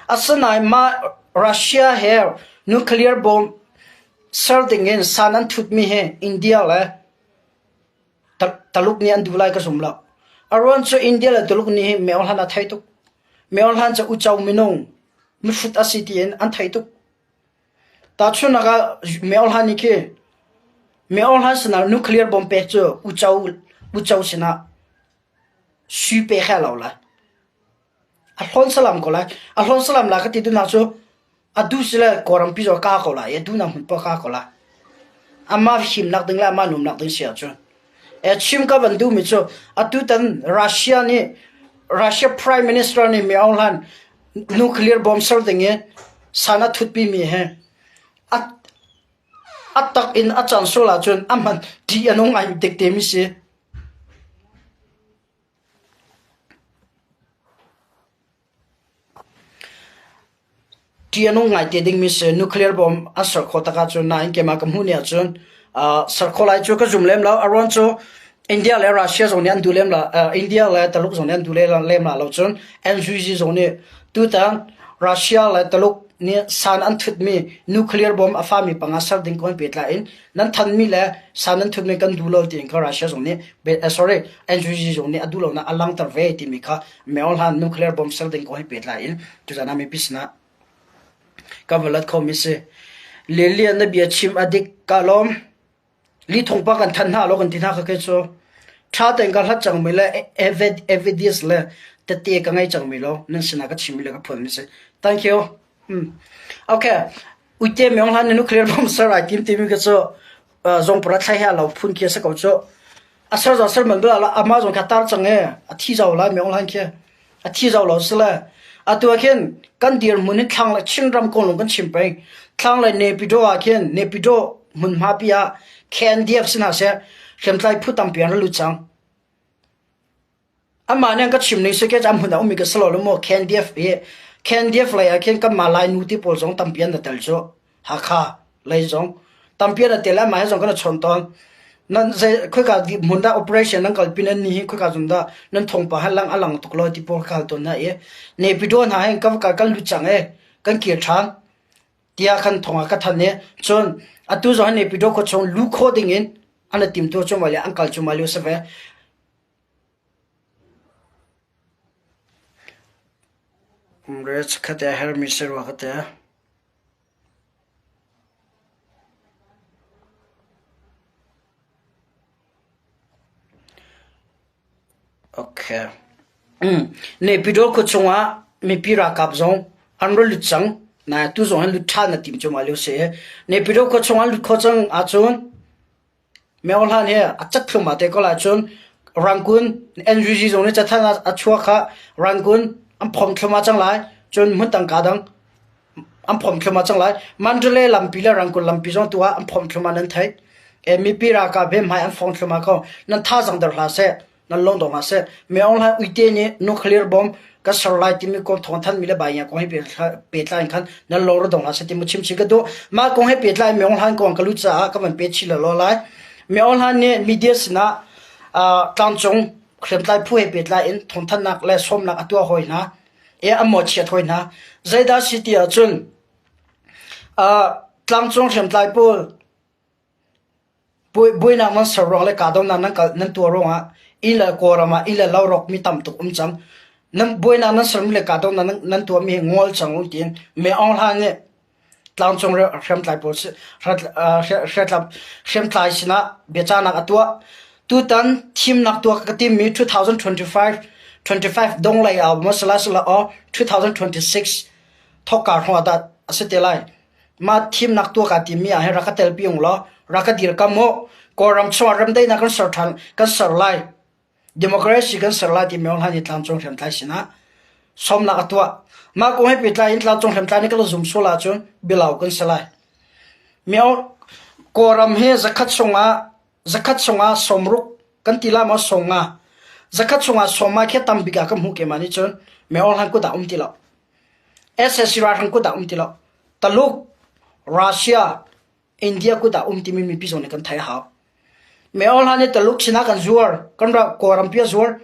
Asinain mah Russia he nuclear bomb ser ding in san an thutmi hi India le Taluk nih an duh lai ka zum lo. A ruang cu India le Tuluk nih hi meo hlan a thei tuk. Meo hlan cu uco minung mihrut a si tiin an thei tuk. Tahchunhnak ah Myo Hlan nih khi Myo Hlan sinah nuclear bomb pek cu uco uco sinah sui pek he a lo lai. A hlawn salam ko lai. A hlawn salam lai ka ti duhnak cu a duh sile Kawlram pi cu a ka ko lai i a duhnak hmun paoh a ka ko lai. Amah himnak ding le amah numnak ding si ahcun. E chim ka van duhmi cu atutan Russia nih Russia Prime Minister nih Myo Hlan nuclear bomb ser ding i san a thutpimi hi a a tak in a can sual ahcun a hman ṭih a nung ngai dik temi si. Ṭih a nung ngai te dingmi si. Nuclear bomb an ser khawh tak ahcun nain keimah ka hmuh ni ahcun ser khawh lai cu ka zum lem lo. A ruang cu India le Russia zong nih an duh lem lo. India le Taluk zong nih an duh lem la lo cun NUG zong nih tutan Russia le Taluk nih san an thutmi nuclear bomb a fami panga ser ding kong pehtlai in nan thanmi le san nan thutmi kan duh lo tiin kha Russia zong nih sorry NUG zong nih a duh lonak a langhter ve timi kha Myo Hlan nuclear bomb ser ding kong he pehtlai in tuzan ah mipi sinah ka va lat khomi si. Lilian na bia chim a dik ka lawm. Li thongpa kan than hna lo kan ti hna kha ke cu tha tein ka hlat cangmi le evidence le tette ka ngei cangmi lo nan sinah ka chimmi le ka phuanmi si. Thank you. Mm. Okay. Uite myong hlan nuclear bomb ser ai tim timi ka cu zong para thlai he lo phun khi sa ko cu. A ser zong ser man bala ama zong kha tar cang e a thi zau lai myong hlan khi. A thi zau lo si le atu ah khin kan dirhmun hi thlang le Chinram kong lawng kan chim peng. Thlanglei Naypyidaw ah khin Naypyidaw hmunhma pi ah KNDF si hna seh hriamtlai phu tampi an ra lut cang. Amah nih an ka chim ning si ke a hmun ah ummi ka si lo maw KNDF hi KNDF lei ah khin kanmah Lainu ti pawl zong tampi an ra tel cu. Hakha lei zong tampi an tel amah he zong kan i chawn tawn. Nan zei khoika hmun dah operation nan kalpi nan ni hi khoika zong dah nan thawngpang he lang a lang tuk lo ti pawl ka hal tawn hna i Naypyidaw hna hin ka kan lut cang e kan kir ṭhan tiah khan thawng a ka thanh i cun atu zong hi Naypyidaw khua chung luh khawh ding in an i timtu cu le an kal cu ma lio si ve. Re chikkhat te a hermi si rua ka ti. Naypyidaw khua chungah mipi ralkap zong an ra lut cang. Nain tu zong hin lut ṭhan a tim cuahmah lio si. Naypyidaw khua chung an lut khawh cang ahcun Myo Hlan hi a cat thluahmah te ko lai cun Rangoon NUG zong nih cathanh a chuak kha Rangoon an phom thluahmah cang lai. Cun hmun tangka dang an phom thluahmah cang lai. Mandalay lampi le Rangoon lampi zong tu ah an phom thluahmah nan theih. E mipi ralkap he hmai an fong thluahmah ko. Nan thazaang der hlah seh. Nan lawng dawh hlah seh. Myo Hlan uite nih nuclear bomb ka ser lai timi kong thawng thanmi le bai kong he pehtlai in khan nan lawng ra dong hlah seh ti mu chim chih ka duh. Mah kong he pehtlai Myo Hlan kong ka lut caah ka van pe chih lo lai. Myo Hlan nih media sinah tlangcung hriamtlai phu he pehtlai in thawngthanhnak le sawmnak a tuah hawi hna. E a mawhchiat hawi hna. Zeidah si ti ahcun tlangcung hriamtlai pawl Buainak nan ser ruang le kahdohnak nan tuah ruangah Inn le Kawlram ah inn le lo rawk mi tam tuk um cang. Nan buainak nan sermi le kahdohnak nan, nan tuahmi hi ngol cang u tiin Min Aung Hlaing nih tlangcung hriamtlai pawl hriamtlai sinah biacahnak a tuah. Tutan thimnak tuah ka timmi 2025 25 donglei ah maw sila sila aw 2026 thawkka hrawng ah dah a si te lai. Mah thimnak tuah kaa timmi ah hin rak ka telpi ung law rak ka dirkam u. Kawlram chungah remdaihnak kan ser ṭhan kan ser lai. Democracy kan ser lai timi hlan i tlangcung hriamtlai sinah sawmnak a tuah. Mah kong he pehtlai in tlangcung hriamtlai nih kan zum sual ahcun bialau kan si lai. Myo Kawlram hi zakhat chungah zakhat chungah sawmruk kan ti la maw sawmnga zakhat chungah sawma khi tam bik ah ka hmuh keimah nih cun Myo hlan kut ah um ti lo. SSC ralhrang kut ah um ti lo. Taluk, Russia, India kut ah um timi mipi zong nih kan theih a hau. Myo hlan i Taluk sinah kan zuar, kan ra Kawlram pi a zuar,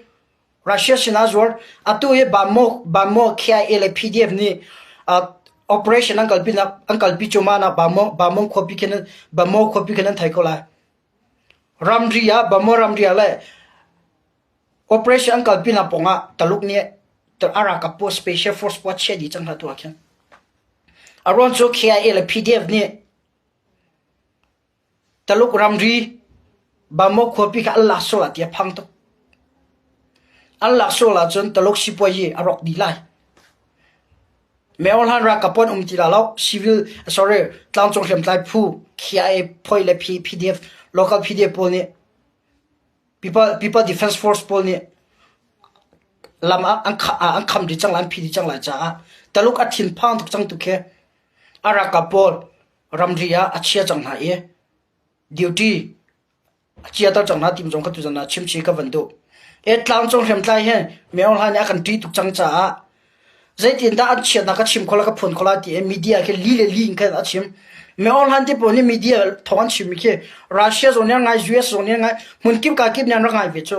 Russia sinah zuar. Atu hi Bamo Bamo KIA le PDF nih uh, operation an kalpi nak an kalpi cuma na Bamo Bamo khuapi khin Bamo khuapi khin an thei ko lai. Ramri ah Bamo ramri ah le operation an kalpi nak pong ah Taluk nih a ralkap pawl special force pawl a chiah dih cang hna tu ah khin. A ruang cu KIA le PDF nih Taluk ramri Bamaw khuapi kha an lak sual ah ti a phang tuk. An lak sual ahcun Taluk sipuazi a rawk dih lai. Myo hlan ralkap an um ti la lo. Civil, sorry, tlangcung hriamtlai phu KIA phoi le PDF, local PDF pawl nih People, People Defense Force pawl nih lam ah an, an kham dih cang lai, an phi dih cang lai caah Taluk a thinphang tuk cang tu khi a ralkap pawl ramri ah a chia cang hna i duty a chiater cang hna tim zong kha tuzan ah chimchi ka van duh. E tlangcung hriamtlai hi Myo Hla nih a kan ṭih tuk cang caah zeitindah an chiatnak ka chim khola ka phuan khola ti i media khi li le li in khan a chim. Myo Hlan te pawl nih media thawng an chimmi khi Russia zong nih an ngai, US zong nih an ngai, hmun kip ka kip nih an rak ngai ve cu.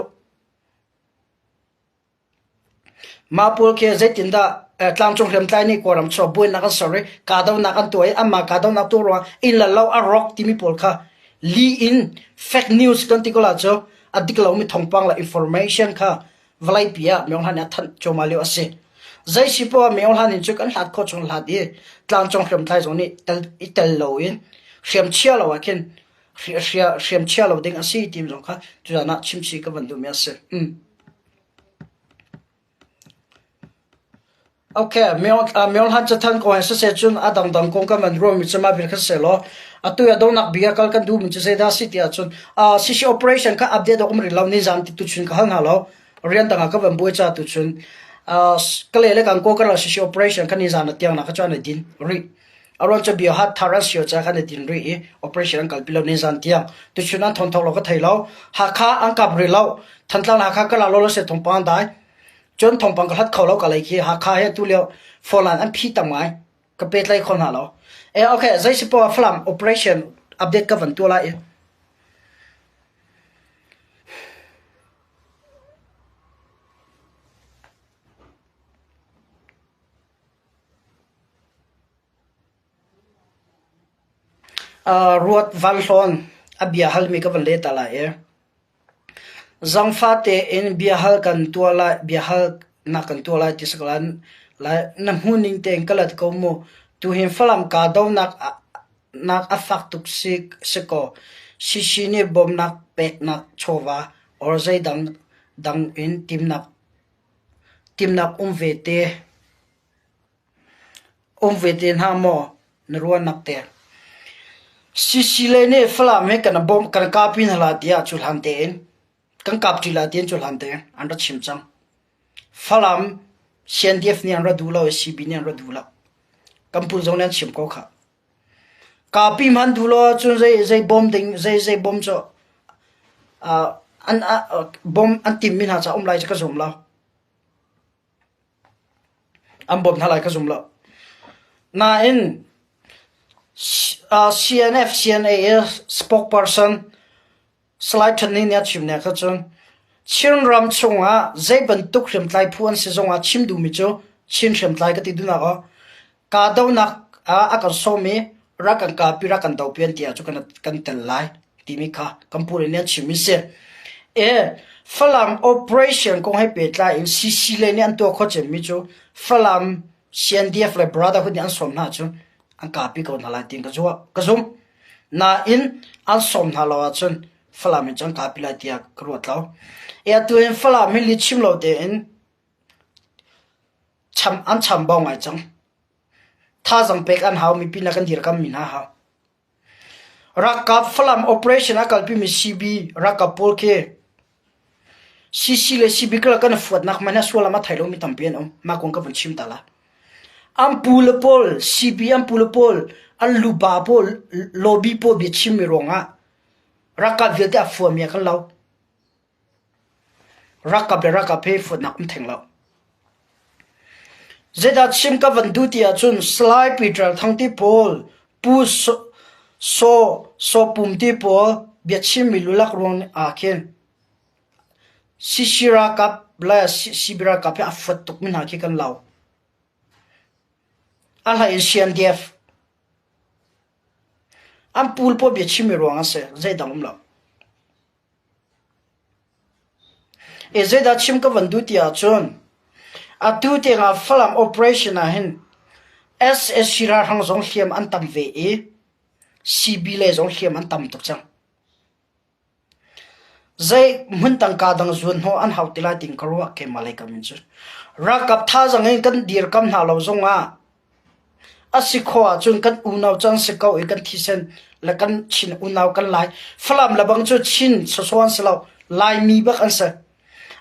Mah pawl khi zeitindah tlangcung hriamtlai nih Kawlram chuah buainak an ser i kahdohnak an tuah i anmah kahdohnak tuah ruangah inn le lo a rawk timi pawl kha lih in fake news kan ti ko la cu a dik lomi thawngpang le information kha vawleipi ah Myo Hlan nih a thanh cuahmah lio a si. Zei si poah Myo Hlan in cu kan hlat khawh chung hlat i tlangcung hriamtlai zong nih tel, i tel loin hriam chia lo ah khin hriam chia lo ding a si ti zong kha tuzan ah chimchih ka van duhmi a si. Mm. Okay, myo han cathan ko he siseh cun a dangdang kong kan van ruahmi cu mah vial kha siseh law atu i a donghnak bik ah kal kan duhmi cu zeidah a si ti ahcun uh, CC operation kha update awk um rih lo nizan ti tuchun ka hal hna lo rian dang ah ka van buai ca tuchun uh, ka le le kan ko ka CC operation kha nizan a tiang na kha chuan a din rih a ruang cu bia hat thar an sio ca khan a din rih i operation an kalpi lo nizan tiang tuchun an thon thok lo ka thei lo Hakha an kap rih lo Thantlang Hakha ka la lo lo se thongpang dai Cun thawngpang ka hlat kho lo ka lei khi Hakha he tu lio phone line an phi tam ngai. Ka pehtlai kho hna lo. Eh okay, zei si poah Falam operation update ka van tuah lai i. Uh, Ruat Van Hlawn a bia halmi ka van leh ta lai i. Zangfah tein biahal kan tuah lai biahalnak kan tuah lai ti si ko lai. Na hmuhning tein ka lat ko mu. Tuhin Falam kahdohnak nak a fak tuk si si kaw Sisi nih bawmhnak peknak chawva or zeidang dang in timnak timnak um ve te. Um ve te hna maw na ruahnak te? Sicily nih Falam hi kan bawmh kan kahpi hna lai tiah cuhlan tein kan kap ṭi lai tiin cuhlan tein an ra chim cang. Falam CNDF nih an ra duh lo i CB nih an ra duh lo. Kan pu zong nih an chim ko khah. Kahpi hmanh duh lo ahcun zei zei bawm ding zei zei bawm cu uh, an uh, bawm an timmi hna ca um lai cu ka zum lo. An bawmh hna lai ka zum lo. Nain CNF CNA i spokesperson Salai Than Ni nih a chim nek ahcun Chinram chungah zei bantuk hriamtlai phu an si zongah chim duhmi cu Chin hriamtlai ka ti duhnak ah kahdohnak ah a kan sawm i rak kan kahpi rak kan dohpi an ti ahcun kan, kan tel lai timi kha kan pu nih a chimmi si. E Falam operation kong he pehtlai in CC lei nih an tuah khawh cemmi cu Falam CNDF le Brotherhood nih an sawm hna cu an kapi ko hna lai tiin ka ka zumh. Nain an sawm hna lo ahcun Falam in cun kapi lai tiah ka ruat lo. E atu in Falam hi lihchim lo tein cham an chambau ngai cang. Thazaang pek an hau mipi na kan dirkammi hna hau. Ralkap Falam operation a kalpimi CB ralkap pawl khi CC le CB karlak kan i fuatnak hmanh hi suallam a thei lomi tampi an um. Mah kong ka vun chim ta la. An pu le pawl, CB an pu le pawl, an luba pawl, lobby pawl bia chimmi ruangah ralkap vialte a fuami ah kan lo. Ralkap le ralkap he fuatnak um theng lo. Zeidah chim ka van duh ti ahcun Salai Peter Thang ti pawl, Pu Saw Saw Pum ti pawl biachimmi lulak ruang ah khin CC ralkap le CB ralkap hi a fuat tukmi hna khi kan lo. A hlei in CNDF an pul pawl biachimmi ruang a si, zeidang um lo. Zeidah chim ka van duh ti ahcun atu tiangah Falam operation ah hin sac ralhrang zong hliam an tam ve i CB lei zong hliam an tam tuk cang. Zei hmun tangka dang zuan hnawh an hau ti lai tiin ka ruah keimah lei kam in cun. Ralkap thazaang in kan dirkam hna lo zongah A si khawh ahcun kan unau cu an si ko i kan thisen le kan Chin unau kan Lai. Falam le bang cu Chin sawsawh an si lo. Laimi bak an si.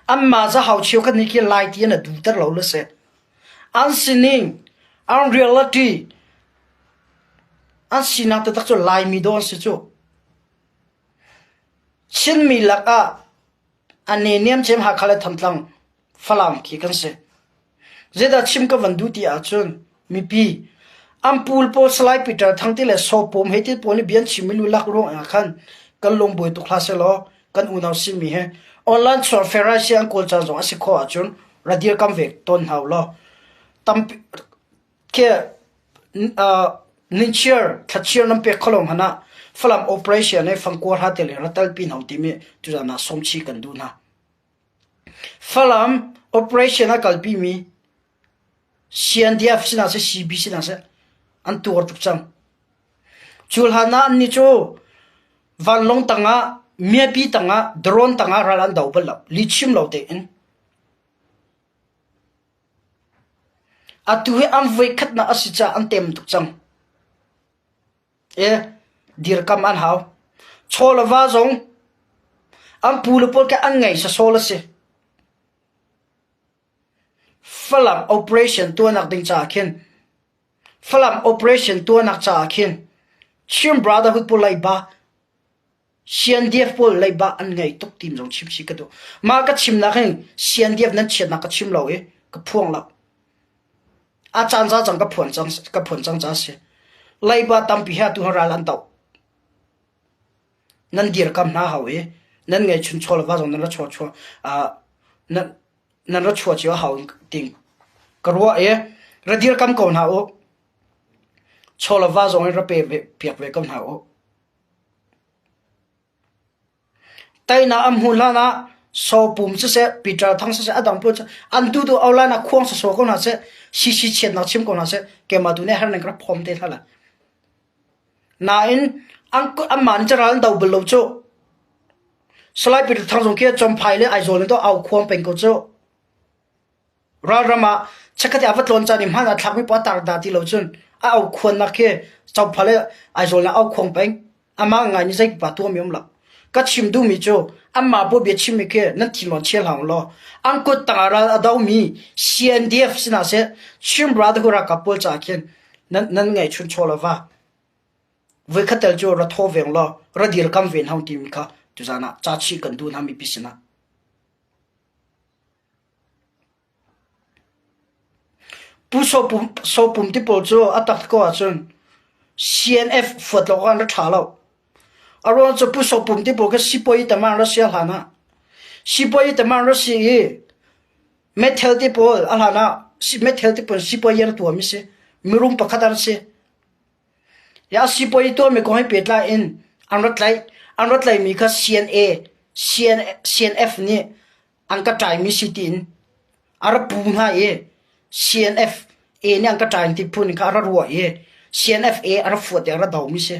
Anmah zahau cheukhat nih khi Lai ti an a duhter lo le si. An sining, an reality, an sinak taktak cu Laimi dawh an si cu. Chinmi lakah a neniam cem Hakha le Thantlang Falam khi kan si. Zeidah chim ka van duh ti ahcun mipi an pul pawl Salai Peter Thang ti le Sawpawm hei ti pawl nih bia an chimmi lu lak ruang ah khan kan lung buai tuk hlah sehlaw kan unau simi he online chuak Pharisee an kawl caan zong a si khawh ahcun ra dirkam ve tawn hna u law tampi khi ninchiar thlachiar nan pek kholo hmanh ah Falam operation he fangkuar ha te le ra talpi hna timi tuzan ah sawmchi kan duh hna. Falam operation a kalpimi CNDF sinah seh CB sinah seh an tuar tuk cang. Cu hlan ah annih cu vanlawng tangah miapi tangah drone tangah ral an do bal lo lihchim lo tein. Atu hi an voikhatnak a si caah an tem tuk cang. E dirkam an hau. Chaw le va zong an pu le pawl ke an ngei sasawl a si. Falam operation tuahnak ding caah khin Falam operation tuahnak caah khin Chin Brotherhood pawl leiba CNDF pawl leiba an ngei tuk tim zong chim si ka duh. Mah ka chimnak hin CNDF nan chiatnak ka chim lo i ka phuang lo. A caan za cang ka phuan cang ka phuan cang ca si. Leiba tampi he atu ral an doh. Nan dirkam hna hau i nan ngei chun chawl va zong nan ra chuah chuah nan nan ra chuah cio hau ting ka ruah i ra dirkam ko hna u. Chawl va zong in ra pe ve piak ve ko hna u. Teinak an hmuh hlan ah Sawpum siseh, Peter Thang siseh, a dang pawl cu an duhduh au lai nak khuang sawsawh ko hna seh, sisi chiatnak chim ko hna seh, keimah tu nih her ning ka rak phawm te hna lai. Nain an anmah nih ral an do bal lo cu. Salai Peter Thang zong khi Champhai le Aizawl in to au khuang peng ko cu. Ralram ah chikkhat ah va tlawn caan i hmaan aa thlakmi paoh a tar dah ti lo cun a aukhuannak khi Champhai le Aizawl ah aukhuang peng. Amah ngai nih zeipipa tuahmi um lo. Ka chim duhmi cu anmah pawl bia chimmi khi nan thinlung chia hlah u law an kut tangah ral a domi CNDF sinah seh Chin Brotherhood ralkap pawl caah khin nan nan ngeihchun chaw le va voikhat tel cu ra thaw veng law ra dirkam ve hna timi kha tuzaan ah ca chih kan duh hna mipi sinah. Pu Sopum ti pawl cu a tak ko ahcun CNF fuat lo an ra ṭha lo. A ruang cu Pu Sopum ti pawl kha sipuayi tam an ra si a hlan ah. Sipuayi tam an ra si i meithal ti pawl a hlan ah meithal ti pawl sipuayi an tuahmi si. Mirum pakhat an si. Ya sipuayi tuahmi kong he pehtlai in an ra tlaih. An ra tlaihmi kha CNA. CNF nih an ka ṭaimi si tiin a ra pu hna i CNF A nih an ka ṭai ti phun kha a ra ruah i CNF A a ra fuat i a ra domi si.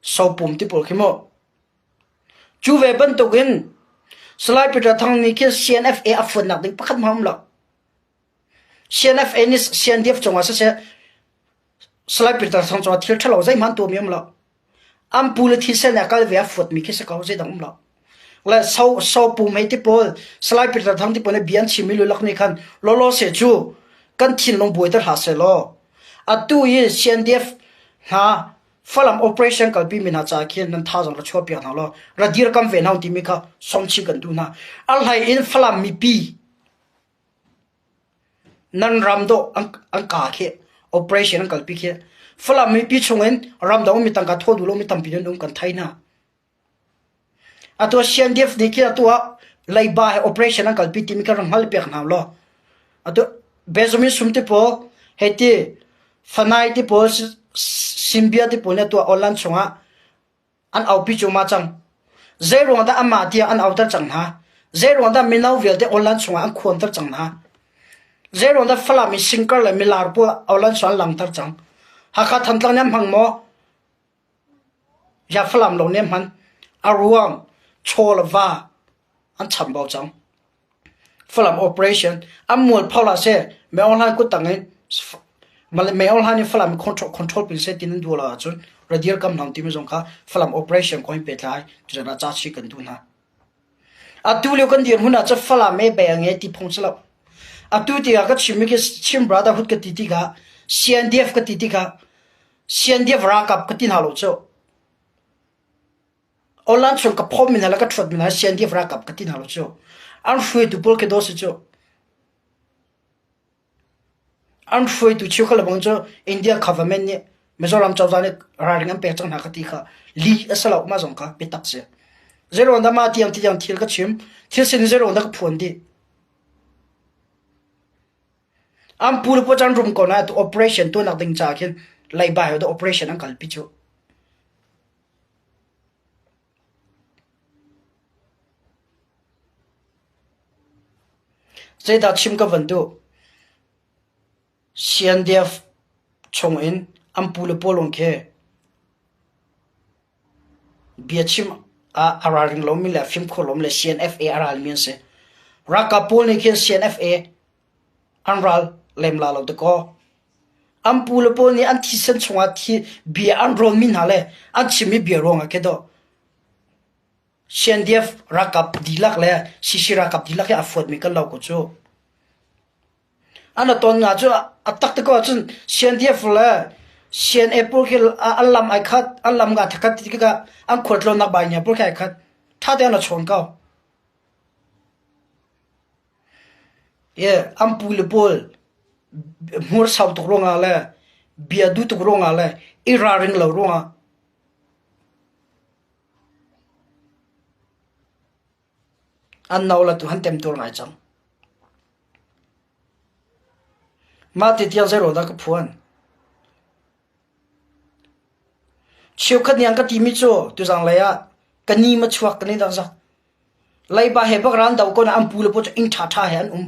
Sopum ti pawl khi mu. Cu ve bantukin Salai Peter Thang nih khin CNFA a fuatnak ding pakhat hmanh a um lo. CNFA nih CNDF cungah siseh Salai Peter Thang cungah thil ṭhalo zeihmanh tuahmi um lo. An pu le thisen a kal ve a fuatmi khi si ko zeidang um lo. Le so so pum hei ti pawl Salai Peter Thang ti pawl nih bia an chimmi lulak nih khan lawlaw se cu kan thinlung buaiter hlah seh law atu i CNDF hna Falam operation kalpi mi hna caah khin nan thazaang ra chuah piak hna law ra dirkam ve hna timi kha sawmchih kan duh hna. A hlei in Falam mipi nan ram dawh an ka khi operation an kalpi khi Falam mipi chungin ramdang mi tangka thaw duh lo mi tampi nan um kan thei hna. Atu CNDF nih khin atu ah leiba he operation an kalpi timi kha rak hngal piak hna law atu Benjamin Sum te pawl hei ti Fanai te pawl Simbia te pawl nih atu ah online chungah an aupi cuahmah cang. Zeiruang dah amah tiah an auter cang hna? Zeiruang dah mino vialte online chungah an khuanter cang hna? Zeiruang dah Falam i singkar le milar pawl online chungah an langter cang? Hakha Thantlang nih an hmang maw? Ya Falam lo nih an hman. A ruang chaw le va an chambau cang. Falam operation an mualpho hlah seh Myo Aung Hlaing kuttang in Myo Aung Hlaing nih Falam control control pin seh ti nan duh lo ahcun ra dirkam hna timi zong kha Falam operation kong in pehtlai tuzan ah ca chih kan duh hna. Atu lio kan dirhmun ah cun Falam e beng e ti phung si lo. Atu tiah ka chimmi khi Chin Brotherhood ka ti tikah CNDF ka ti tikah CNDF ralkap ka ti hna lo cu. Online chung ka phawm mi hna le ka ṭhuat mi hna CNDF ralkap ka ti hna lo cu. An hruaitu pawl khi daw si cu. An hruaitu cheukhat le bang cu India government nih Mizoram cozah nih ralring an pek cang hna ka ti kha li a si lo mah zong kha biatak si. Zeiruang dah mah tiang tiang thil ka chim thil sin zeiruang dah ka phuan dih. An pu le paw can rum ko na tu operation tuahnak ding caah khin leiba he operation an kalpi cu. Zeidah chim ka van duh? CNDF chungin an pu le pawl lawng khi biachim ah a ralring lomi le fimkhur lomi le CNFA a ralmi an si. Ralkap pawl nih khin CNFA an ral lem la lo dakaw. An pu le pawl nih an thisen chungah thi bia an rawnmi hna le an chimmi bia ruangah khi dawh CNDF ralkap dihlak le CC ralkap dihlak hi a fuatmi kan lo ko cu. An a ton nga cu a tak te ko ahcun CNDF le CNA pawl khi an lam ai khat, an lam nga thakhat ti tikah an khualtlawnnak bai nia pawl khi ai khat. Tha te an a chawn ko. An pu le pawl hmursau tuk ruangah le bia duh tuk ruangah le i ralring lo ruangah an no le tu han temtuar ngai cang. Mah ti tiang zei dah ka phuan? Cheukhat nih an ka timi cu tuzang lei ah ka ni ma chuak kan i dang zak. Leiba he bak ran do ko na an pu le paw cu inn ṭhaṭha he an um.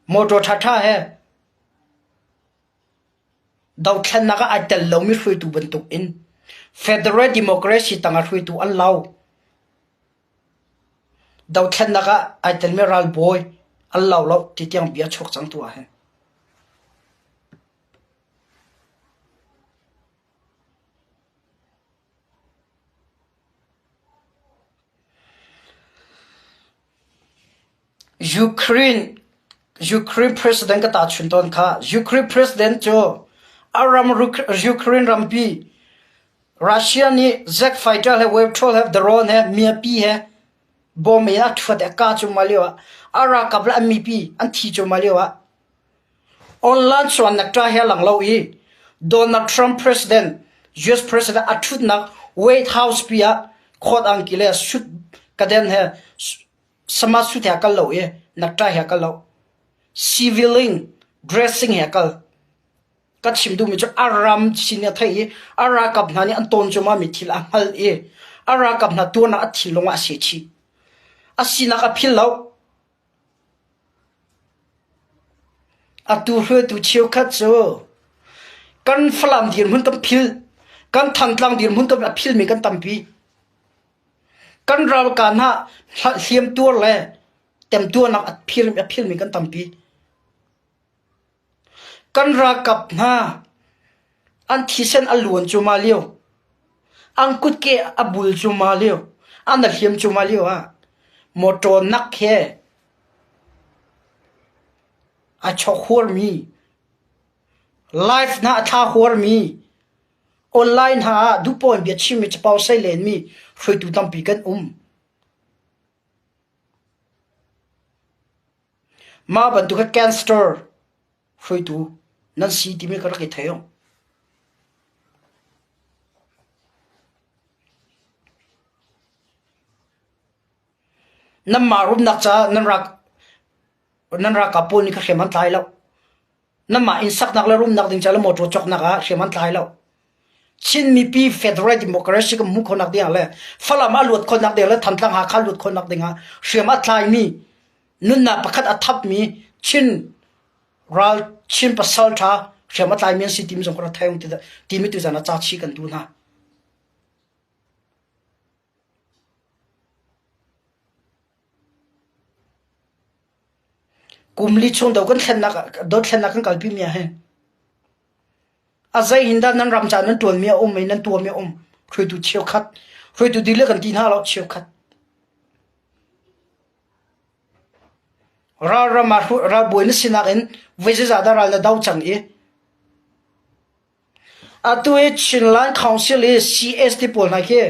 Motor ṭhaṭha he dothlennak ah ai tel lomi hruaitu bantuk in Federal Democracy tangah hruaitu an lo. Dothlennak ah ai telmi ralbawi an lo lo ti tiang bia chuak cang tu ah hin. Ukraine Ukraine president ka tahchunh tawn kha. Ukraine president cu a ram Ukraine rampi Russia nih jet fighter he wave troll he drone he miapi he bom in a ṭhuat i a kah cuahmah lio ah a ralkap le an mipi an thi cuahmah lio ah Online sualnak ṭa he a lang lo i Donald Trump president US president a ṭhutnak White House pi ah coat angki le suit kaden he smart suit he a kal lo i necktie he a kal lo. Civilian dressing he a kal. Ka chim duhmi cu a ram sin a theih i a ralkap hna nih an tawn cuahmahmi thil a hngalh i a ralkap hna tuarnak a thinlung ah a seh chih. A sinak a philh lo. Atu hruaitu cheukhat cu kan Falam dirhmun kan philh, kan Thantlang dirhmun kan a philmi kan tampi. Kan ralkap hna hliamtuar le temtuarnak a philmi kan tampi. Kan ralkap hna an thisen a luan cuahmah lio, an kutke a bul cuahmah lio, an a hliam cuahmah lio ah mawṭaw nak he a chok huarmi, live hna a thla huarmi, online hna ah duhpoh in bia chimmi capo sei lenmi hruaitu tampi kan um. Mah bantuk hi gangster hruaitu nan si timi ka rak i thei. Nanmah rumnak caah nan rak nan ralkap pawl nih kha hriam an tlai lo. Nanmah inn saknak le rumnak ding ca le motor cawknak ah hriam an tlai lo. Chin mipi federal democracy kan hmuh khawhnak ding ah le Falam a luat khawhnak ding le Thantlang Hakha luat khawhnak ding ah hriam a tlaimi nunnak pakhat a thapmi Chin ral Chin pasal ṭha hriam a tlaimi an si timi zong ka rak thei timi tuzan ah ca chi kan duh hna. Kum li chung do kan thlennak dothlennak kan kalpi mi ah hin a zei hin dah nan ram ca nan ṭuanmi a um i nan tuahmi a um hruaitu cheukhat hruaitu dihlak kan ti hna lo cheukhat ralram ah ralbawi na sinak in voi zeizah dah ral na do cang i atu hi Chinland Council i CS ti pawl hna khi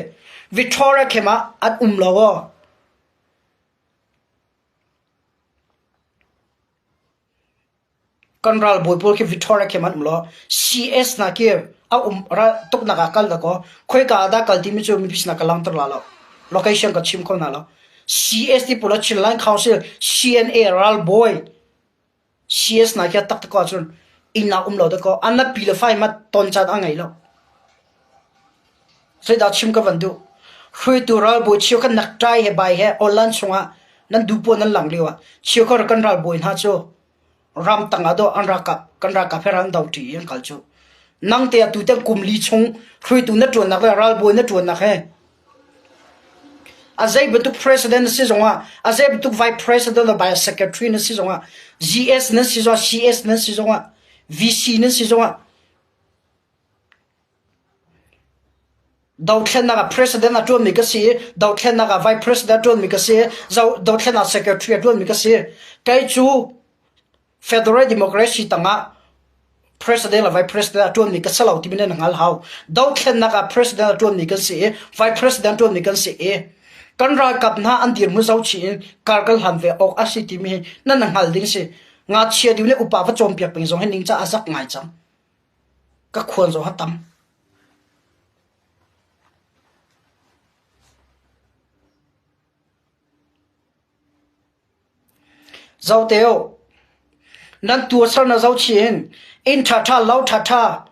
Victoria camp ah an um lo aw. Kan ralbawi pawl khi Victoria khi an um lo. CS hna khi a um ral tuknak ah kal dakaw khoika ah dah kal timi cu mipi sinah ka langhter la lo. Location ka chim kho hna lo. CS ti pawl Chinland Council CNA ralbawi CS hna khi a taktak ahcun inn ah um lo dakaw an na pi le fai ma ton caan a ngei lo. Zeidah chim ka van duh? Hruaitu ralbawi cheukhat nakṭai he bai he online chungah nan duhpoah nan lang lio ah cheukhat kan ralbawi hna cu ramtang ah dawh an ralkap kan ralkap he ral an do ṭi i an kal cu. Nang te atu tiang kum li chung hruaitu na ṭuannak le ralbawi na ṭuannak he a zei bantuk president na si zongah a zei bantuk vice president le vice secretary na si zongah GS nan si zongah CS nan si zongah VC nan si zongah Dothlennak ah president a ṭuanmi ka si i dothlennak ah vice president a ṭuanmi ka si i dothlennak secretary a ṭuanmi ka si. Kei cu federal democracy tangah president le vice president a ṭuanmi ka si lo timi nan hngal hau. Dothlennak ah president a ṭuanmi kan si i vice president a ṭuanmi kan si i kan ralkap hna an dirhmun zohchih in kar kan hlan ve awk a si timi hi nan hngal ding si. Ngakchia ding le upa va cawnpiak peng zong hi ningcah a zak ngai cang. Ka khual zong a tam. Zote u, nan tuahser na zohchih in inn ṭhaṭha, lo ṭhaṭha,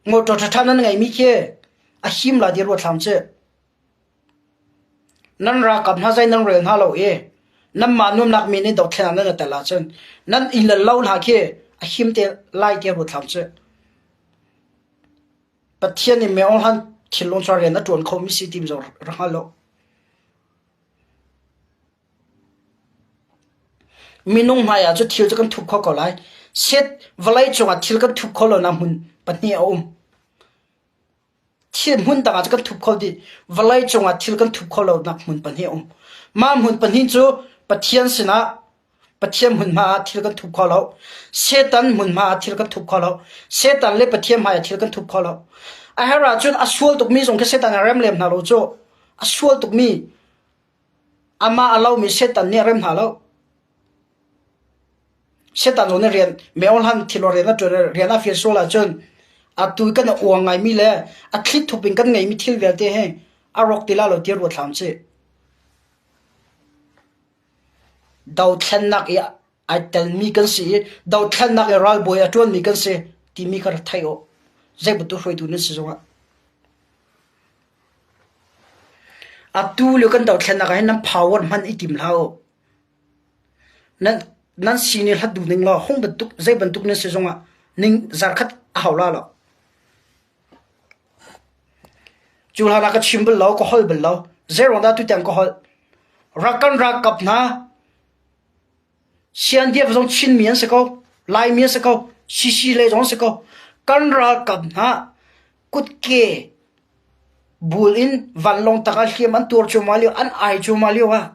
motor ṭhaṭha nan ngeihmi khi a him lai ti ruat hlam sih. Nan ralkap hna zei nan rel hna lo i nanmah nuamnak mi nih dothlennak nan i tel ahcun nan inn le lo hna khi a him te lai tiah ruat hlah usih. Pathian nih meo hlan thinlung cu rian a ṭuan khomi si ti zong rak hngal lo. Minung hmaiah cu thil cu kan thup kho ko lai. Set vawlei cungah thil kan thup kho lonak hmun pahnih a um. Thil hmun dang ah cu kan thup kho dih. Vawlei cungah thil kan thup kho lonak hmun pahnih a um. Mah hmun pahnih cu Pathian sinah Pathian hmunhma ah thil kan thup kho lo. Satan hmunhma ah thil kan thup kho lo. Satan le Pathian hmai ah thil kan thup kho lo. A herh ahcun a sual tukmi zong khi Satan a rem lem hna lo cu. A sual tukmi amah a lomi Satan nih a rem hna lo. Satan zong nih rian meohlan thil rian a ṭuan i rian a fial sual ahcun atu i kan uang ngaimi le a thlithup in kan ngeihmi thil vialte hi a rawk ti lai lo ti ruat hlah usih. Dothlennak i ai telmi kan si i dothlennak i ralbawi a ṭuanmi kan si. timi kha rak thei u. Zei bantuk hruaitu nan si zongah. Atu lio kan dothlennak ah hin nan power hman i tim hlah u. Nan nan sini hlat duh ning law hung bantuk zei bantuk nan si zongah ning zarkhat a hau la lo. Cu hlan ah ka chim bal lo, ka holh bal lo. Zeiruang dah tutiang ka holh? Rak kan ralkap hna CNDF zong Chinmi an si ko, Laimi an si ko, CC lei zong an si ko. Kan ralkap hna kutke bul in vanlawng tak ah hliam an tuar cuahmah lio, an ai cuahmah lio ah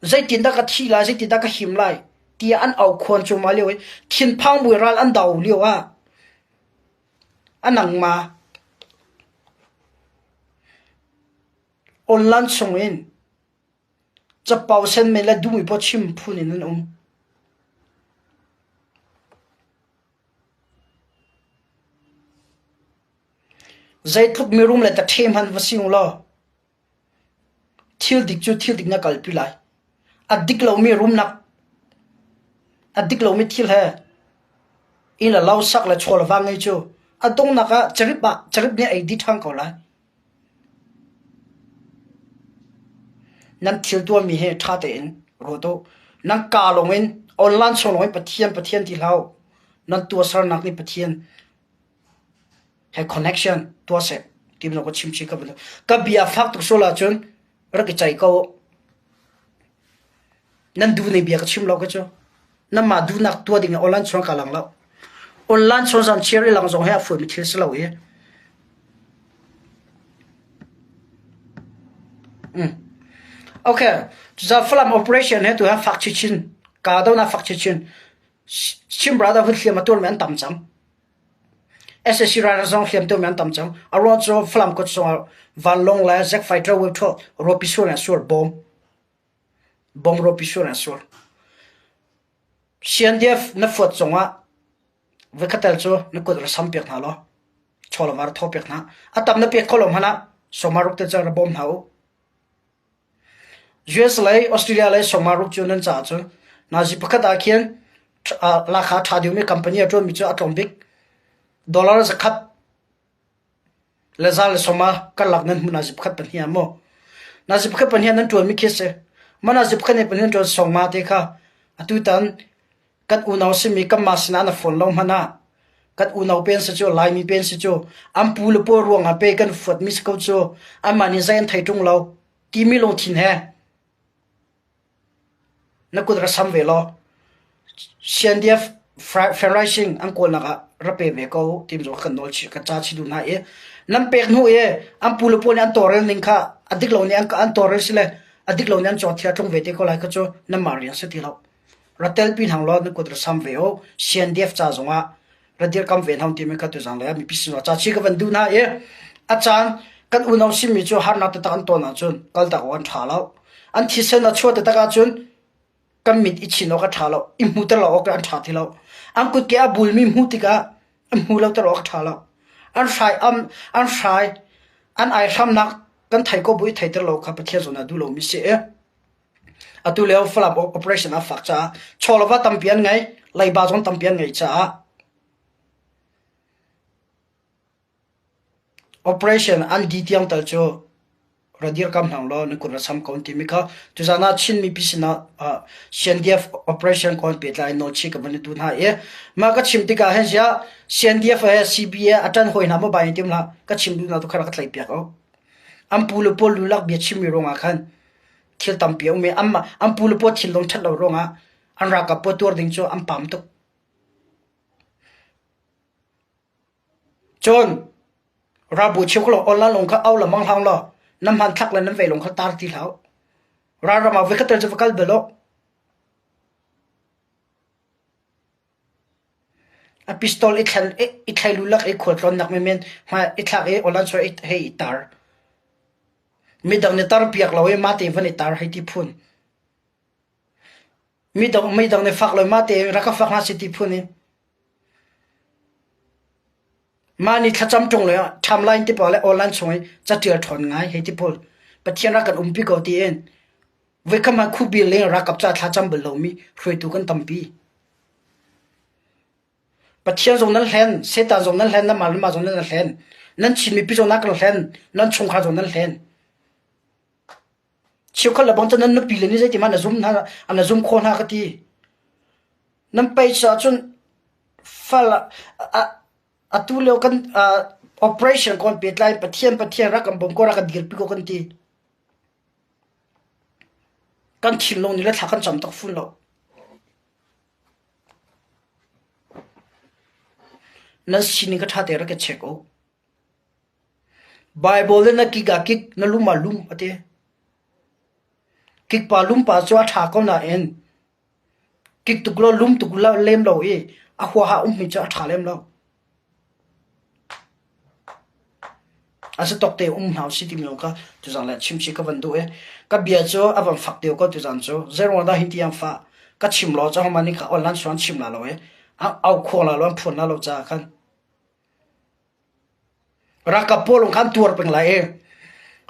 zeitindah ka thi lai, zeitindah ka him lai tiah an aukhuan cuahmah lio i thinphang bu in ral an do lio ah a nangmah online chung in Capo senmen le duhmi paoh chim phun in an um. Zeitluk mirum le taṭhe hmanh va si ung law thil dik cu thil dik na kalpi lai. A dik lomi rumnak, a dik lomi thil he inn le lo sak le chaw le va ngei cu a donghnak ah carip ah carip nih a ei dih ṭhan ko lai. Nan thil tuahmi hi ṭha tein ruat u. Nan kaa lawngin online chung lawngin Pathian Pathian ti hlah u. Nan tuahsernak nih Pathian he connection tuah seh ti bantuk ka chim chih ka bantuk. Ka bia fak tuk sual ahcun rak i ceih ko u. Nan duh ning bia ka chim lo ka cu. Nanmah duhnak tuah ding in online chung ka lang lo. Online chung zan chiar i lang zong hi a fawi mi thil si lo i. Mm. Okay, cucaah Falam operation he tu ha fak chichin, ka do na fak chichin. Chin Brotherhood hliam a tuarmi an tam cang. SAC ral zong hliam tuarmi an tam cang. A ruang cu Falam kut zongah vanlawng le jet fighter web tho ropi sur le sur bom. Bom ropi sur le sur. CNDF na fuat zongah voikhat tel cu na kut ra sam piak hna law chaw le va ra thaw piak hna. A tam na pek kho lo hmanh ah sawma ruk te cu ra bawm hna u. US lei Australia lei sawma ruk cu nan caah cun nazi pakhat ah khin lakha ṭha deuhmi company a ṭuanmi cu a tlawm bik dollar zakhat le za le sawma karlak nan hmu nazi pakhat pahnih ah maw nazi pakhat pahnih ah nan ṭuanmi khi a si mah nazi pakhat nih pahnih an ṭuan sawma te kha atutan Kan unau simi kanmah sinah na fawn lo hmanh ah kan unau pen si cu Laimi pen si cu an pu le pawl ruangah pe kan fuatmi si ko cu anmah nih zei an thei ṭung lo timi lungthin he na kut ra sam ve law CNDF fundraising an kawlnak ah ra pe ve ko tim zong kan nawl chih kan ca chih duh hna i nan pek hnu i an pu le pawl nih an tawlrel ning kha a dik lo nih an tawlrel si le a dik lo nih an caw thia tlung ve te ko lai kha cu nanmah rian si ti lo. Ra telpi hna law na kut ra sam ve u. CNDF ca zongah ra dirkam ve hna timi kha tuzang le mipi sin ca chi ka van duh hna i a caan kan unau simi cu harnak taktak an ton ahcun kaltak awk an ṭha lo. An thisen a chuah taktak ahcun kan mit i chin awk a ṭha lo. I hmuter lo awk an ṭha ti lo. An kutke a bulmi hmuh tikah an hmu lo ter awk a ṭha lo. An hrai am an hrai an ai hramnak kan thei ko bu i theiter lo kha Pathian zawn ah duh lomi si i Atu lio Falam operation a fak caah chawlava tampi an ngei, leiba zong tampi an ngei caah operation an di tiang tal cu ra dirkam hna law na kut ra sam ko an timi kha tuzan ah Chin mipi sinah CNDF operation kon pehtlai nawl chih ka van i tu hna i mah ka chim tikah hin ziah CNDF he CBA a ṭan hawi hna maw bai tim hlah ka chim duh hna tu kha rak ka tlaih piak o. An pu le pawl lulak bia chimmi ruangah khan thil tampi a um i anmah an pu le pawl thinlung ṭhat lo ruangah an ralkap pawl tuar ding cu an pam tuk. Cun ralbawi cheu kha online lawng kha au lengmang hlah law nan hmanthlak le nan vei lawng kha tar ti hlah u. Ralram ah voikhat tel cu va kal bal u. A pistol i thlen i thlai lulak i khualtlawnnak menmen hmai i thlak i online soi hei i tar. Midang nih tarpiak lo i mah te van i tar hei ti phun. Midang midang nih fak lo i mah te rak ka fak hna si ti phun in. Mah nih thlacam ṭung le timeline ti pawl le online chung i catial ṭhawn ngai hei ti phun. Pathian rak kan umpi ko tiin voikham ah khubi le ralkap ca thlacam bal lomi hruaitu kan tampi. Pathian zong nan hlen, Satan zong nan hlen, nanmah le mah zong nan hlen. Nan Chin mipi zong nan kan hlen, nan chungkhar zong nan hlen. Cheukhat le bang cu nan nupi le nih zeiti hmanh na zum hna, an zum khawh hna ka ti. Nan pei ahcun fal atu lio kan operation kon pehtlai Pathian Pathian rak kan bawm ko rak kan dirpi ko kan ti. Kan thinlung nih le thla kan cam tak fun lo. Nan sining ka ṭha te rak ka check u. Baibal in na kik ah kik, na lum ah lum a ti. Kik pa lum pa cu a ṭha ko nain kik tuk law lum tuk lem lo i a huaha ummi cu a ṭha lem lo. A si tawk te um hna usih timi lawng kha tuzaan le chimchih ka van duh i ka bia cu a van fak deuh ko tuzaan cu. Zeiruang dah hi tiang fah ka chim law cang ma nih kha online suan chim la lo i au khuang la lo an phuan la lo caah khan Ralkap pawl khan tuar peng lai i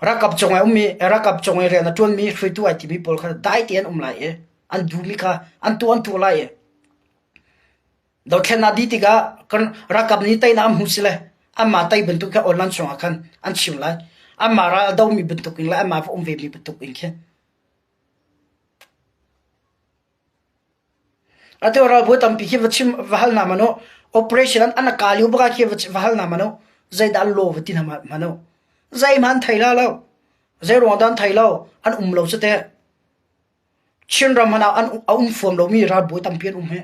ralkap cung i ummi ralkap cung i rian a ṭuanmi hruaitu ai timi pawl kha dai tein um lai i an duhmi kha an tuah an tuah lai i dothlennak dih tikah kan ralkap nih teinak an hmu si le anmah tei bantuk kha online chungah khan an chim lai. Anmah ral a domi bantuk in le anmah va um vemi bantuk in khin. Atu ralbawi tampi khi va chim va hal hna hmanh u. Operation an an ka lio bak ah khi va va hal hna hmanh u. Zeidah an law va ti hna hmanh u. Zeihmanh an thei la lo. Zei ruang dah an thei lo. An um lo cu teh. Chinram hmanh ah an a um fuam lomi ralbawi tampi an um hi.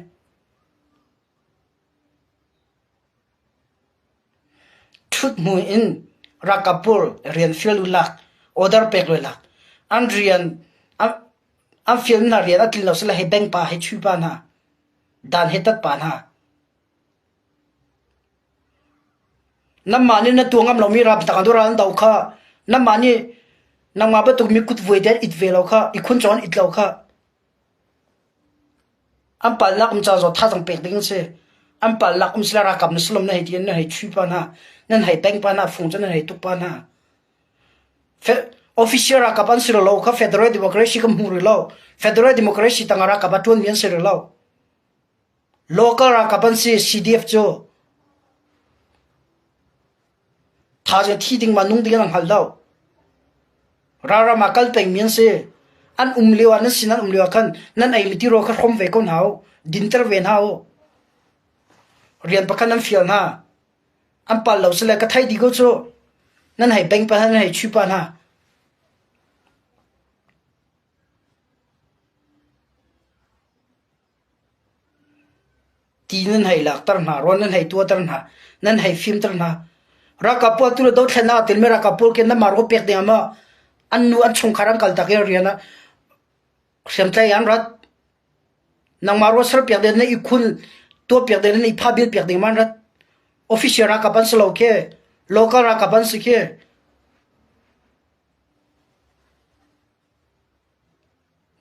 Ṭhut hnu in ralkap pawl rian fial u lak, order pek lo lak. An rian an fial hna rian a tlin lo sile hei beng pa hei chui pa hna, dan hei tat pa hna. Nanmah nih na tuah ngam lomi ramtang ah ral an do kha nanmah nih nangmah bantuk mi kut vuai te an it ve lo kha, i khun cawng an it lo kha. An palnak um ca zaw thazaang pek ding an si. An palnak um sila ralkap na salom na hei ti nan hei chui pa hna, nan hei beng pa hna, fung cu nan hei tuk pa hna. Official ralkap an si lo kha Federal Democracy kan hmu rih lo. Federal Democracy tangah ralkap a ṭuanmi an si rih lo. Local ralkap an si CDF cu. Thazaang thi ding ma nung ding an hngal lo. Ralram ah kal pengmi an si. An um lio ah nan sin an um lio ah khan nan eimi tirawl kha hrawm ve ko hna u. Dinter ve hna u. Rian pakhat nan fial hna. An pal lo sile ka thei dih ko cu. Nan hei beng pa hna, nan hei chu pa hna. Ti nan hei lakter hna, rawl nan hei tuahter hna, nan hei fimter hna. Ralkap pawl tu le dothlennak a telmi ralkap pawl khi nanmah rawl pek ding ah maw an nu an chungkhar an kaltak i rian ah hriamtlai an rat. Nangmah rawl serpiak ding na i khun tuahpiak ding na i phabil piak ding ma an rat. Official ralkap an si lo khi, local ralkap an si khi.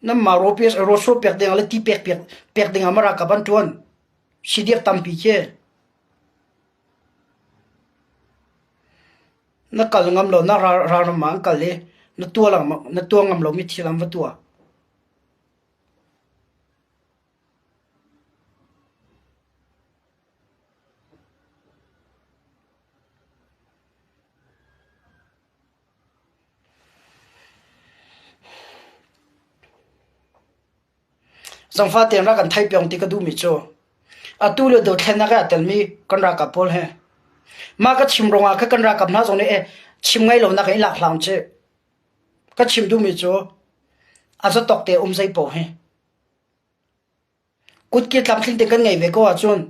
Nanmah rawsawh pek dingah le ti pek pek dingah maw ralkap an ṭuan? CDF tampi khi. Na kal ngam lo, na ralram ah an kal i na tuah lengmang, na tuah ngam lomi thil an va tuah. Zangfah tein rak kan theih piak ti ka duhmi cu atu le dothlennak ah aa telmi kan ralkap pawl hi mah ka chim ruangah kha kan ralkap hna zong nih eh chim ngai lonak in i lak hlah cih. Ka chim duhmi cu a zatawk te um zei paoh hi Kutke tlamtling te kan ngeih ve ko ahcun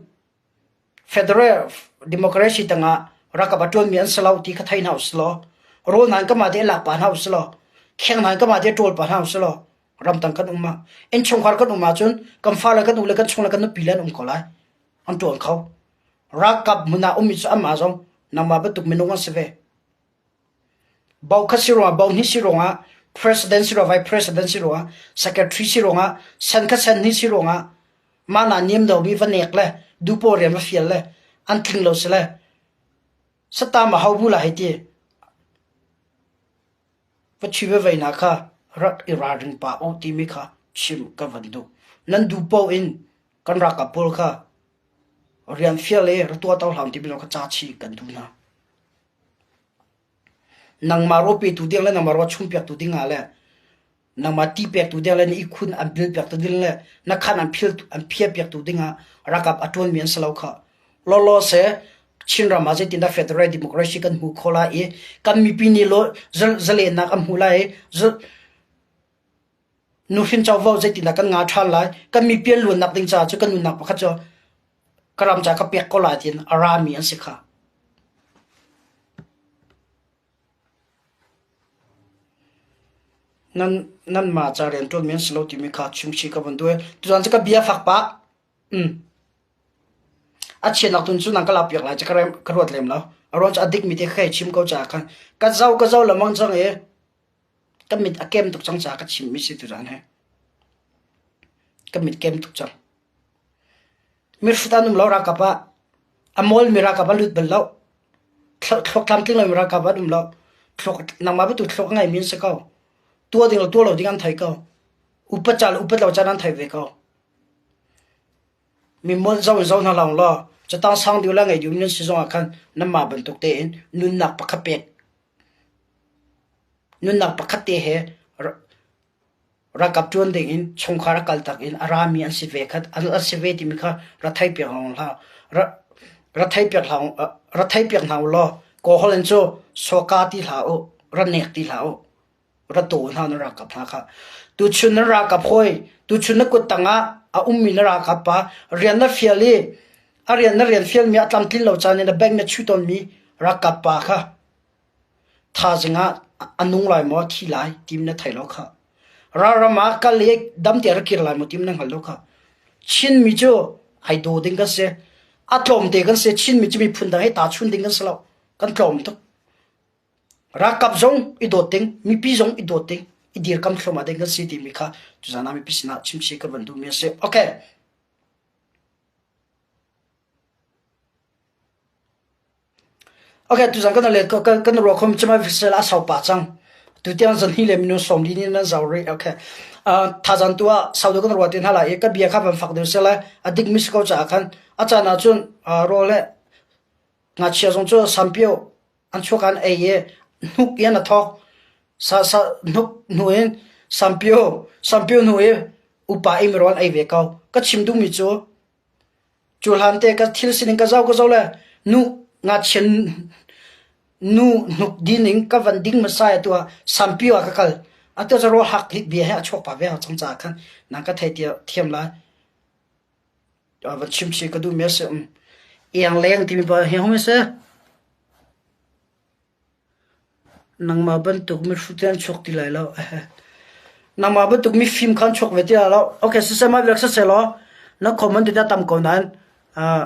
Federal Democracy tangah ralkap a ṭuanmi an si lo ti kha thei hna usih law rawl hna in kanmah te lak pah hna usih law kheng hna in kanmah te ṭawl pah hna usih law ramtang kan um ah innchungkhar kan um ahcun kan fale kan ule kan chung le kan nupi le an um ko lai an ṭuan kho ralkap hmun ah ummi cu anmah zong nangmah bantuk minung an si ve Bokhat si ruangah, bohnih si ruangah, president si ruangah, vice president si ruangah, secretary si ruangah, sen kha sen hnih si ruangah, mah na niam domi va nek le dupaw rian va fial le an tling lo si le satam a ho bu la hei ti va chi va vei na kha rak i ralring pa u timi kha chim ka van duh. Nan duh paoh in kan ralkap pawl kha. Rian fial i ra tuah to hlah timi zong kha ca chih kan duh hna. Nangmah rawl petu ding le nangmah rawl chumpiaktu ding ah le nangmah ti pektu ding le na ihkhun an bil piaktu ding le na khan an phil an phiah piaktu ding ah ralkap a ṭuanmi an si lo khah. Lawlaw se Chinram ah zeitindah federal democracy kan hmu kho lai i kan mipi nih law zalennak an hmu lai i nuhrin covo zeitindah kan nga ṭhan lai kan mipi an luannak ding caah cu kan nunnak pakhat cu ka ram ca ka pek ko lai tiin a rami an si kha. Nan nanmah ca rianṭuanmi an si lo timi kha chimchih ka van duh i tuzaan cu ka bia fak pah. Mm. A chiatnak tun cu nang ka lak piak lai cu ka rem ka ruat lem lo. A ruang cu a dikmi te kha chim ko caah khan ka zo ka zo lemang cang i ka mit a kem tuk cang caah ka chimmi si tuzaan hi. Ka mit kem tuk cang. Mihrut an um lo ralkap ah a mawlmi ralkap an lut bal lo. Thluak tlamtling lomi ralkap an um lo. Thluak nangmah bantuk thluak a ngeimi an si ko. Tuah ding le tuah lo ding an thei ko. Upat ca le upat lo ca an thei ve ko. Mi molh zo in zo hna hlah law catang sang deuh le ngei deuh nan si zongah khan nanmah bantuk tein nunnak pakhat pek nunnak pakhat te he Ralkap ṭuan dingin chungkhar a kaltak in a rami an si ve kha an si ve timi kha ra theihpiak hna hlah. Ra theihpiak hlah ra theihpiak hna u law Kawlholh in cu sawka ti hlah u, ra nek ti hlah u, ra taw hna na ralkap hna kha. Tuchun na ralkap hawi, tuchun na kut tangah a ummi na ralkap pa rian na fial i a rian na rian fialmi a tlamtlin lo caan i na bank na chuh tawnmi ralkap pa kha Thaizing ah a nung lai maw, thi lai ti na thei lo khah. Ralram ah kal i dam te ra kir lai maw ti na hngal lo khah. Chinmi cu ai daw ding kan si. A tlawmte kan si. Chinmi cu miphun dang he tahchun ding kan si lo. Kan tlawm tuk. Ralkap zong i dawt ding, mipi zong i dawt ding, i dirkam thluahmah ding kan si timi kha tuzaan ah mipi sinah chimchih ka van duhmi a si. Okay. Okay, tuzan kan let kan kan ruah khom chama fisel a sau pa cang. Tu tiang zan hi le minung 40 ni nan zau ri. Okay. Uh, thazan tu ah sau kan ruah tin hala i ka bia kha van fak deuh sela a dik mi ko cha khan a chan ah cun ro le ngachia zong cu sampio an chuak an ei i hnuk in a thok sa sa hnuk hnu in sampio sampio hnu i upa i mi rawl ei ve ko ka chim duh mi cu Cu hlan te ka thil sining ka zoh ka zoh le nu ngakchia nu hnuk dining ka van ding hmasa i atu ah Sampio ah ka kal. Atu cu rawl hak bia he a chuak pah ve cang caah khan nan ka thei thiam lai. Van chim chih ka duhmi a si. Iang leng timi pa hi hung si. Nangmah bantuk mihrut hi an chuak ti lai lo. Nangmah bantuk mifim kha an chuak ve ti lai lo. Okay, siseh mah vial siseh law na comment ti tam ko nain uh,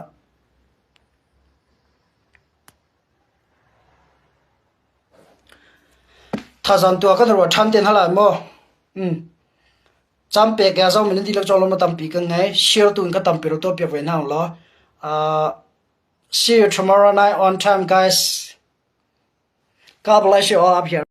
thazan tua kan ruah ṭhan ten halai maw? Mm. Cam pek ya zong min dilak chong lo ma tampi kan ngei. Share tu in ka tampi ro to piak ve hna law. Uh, see you tomorrow night on time guys. God bless you all up here.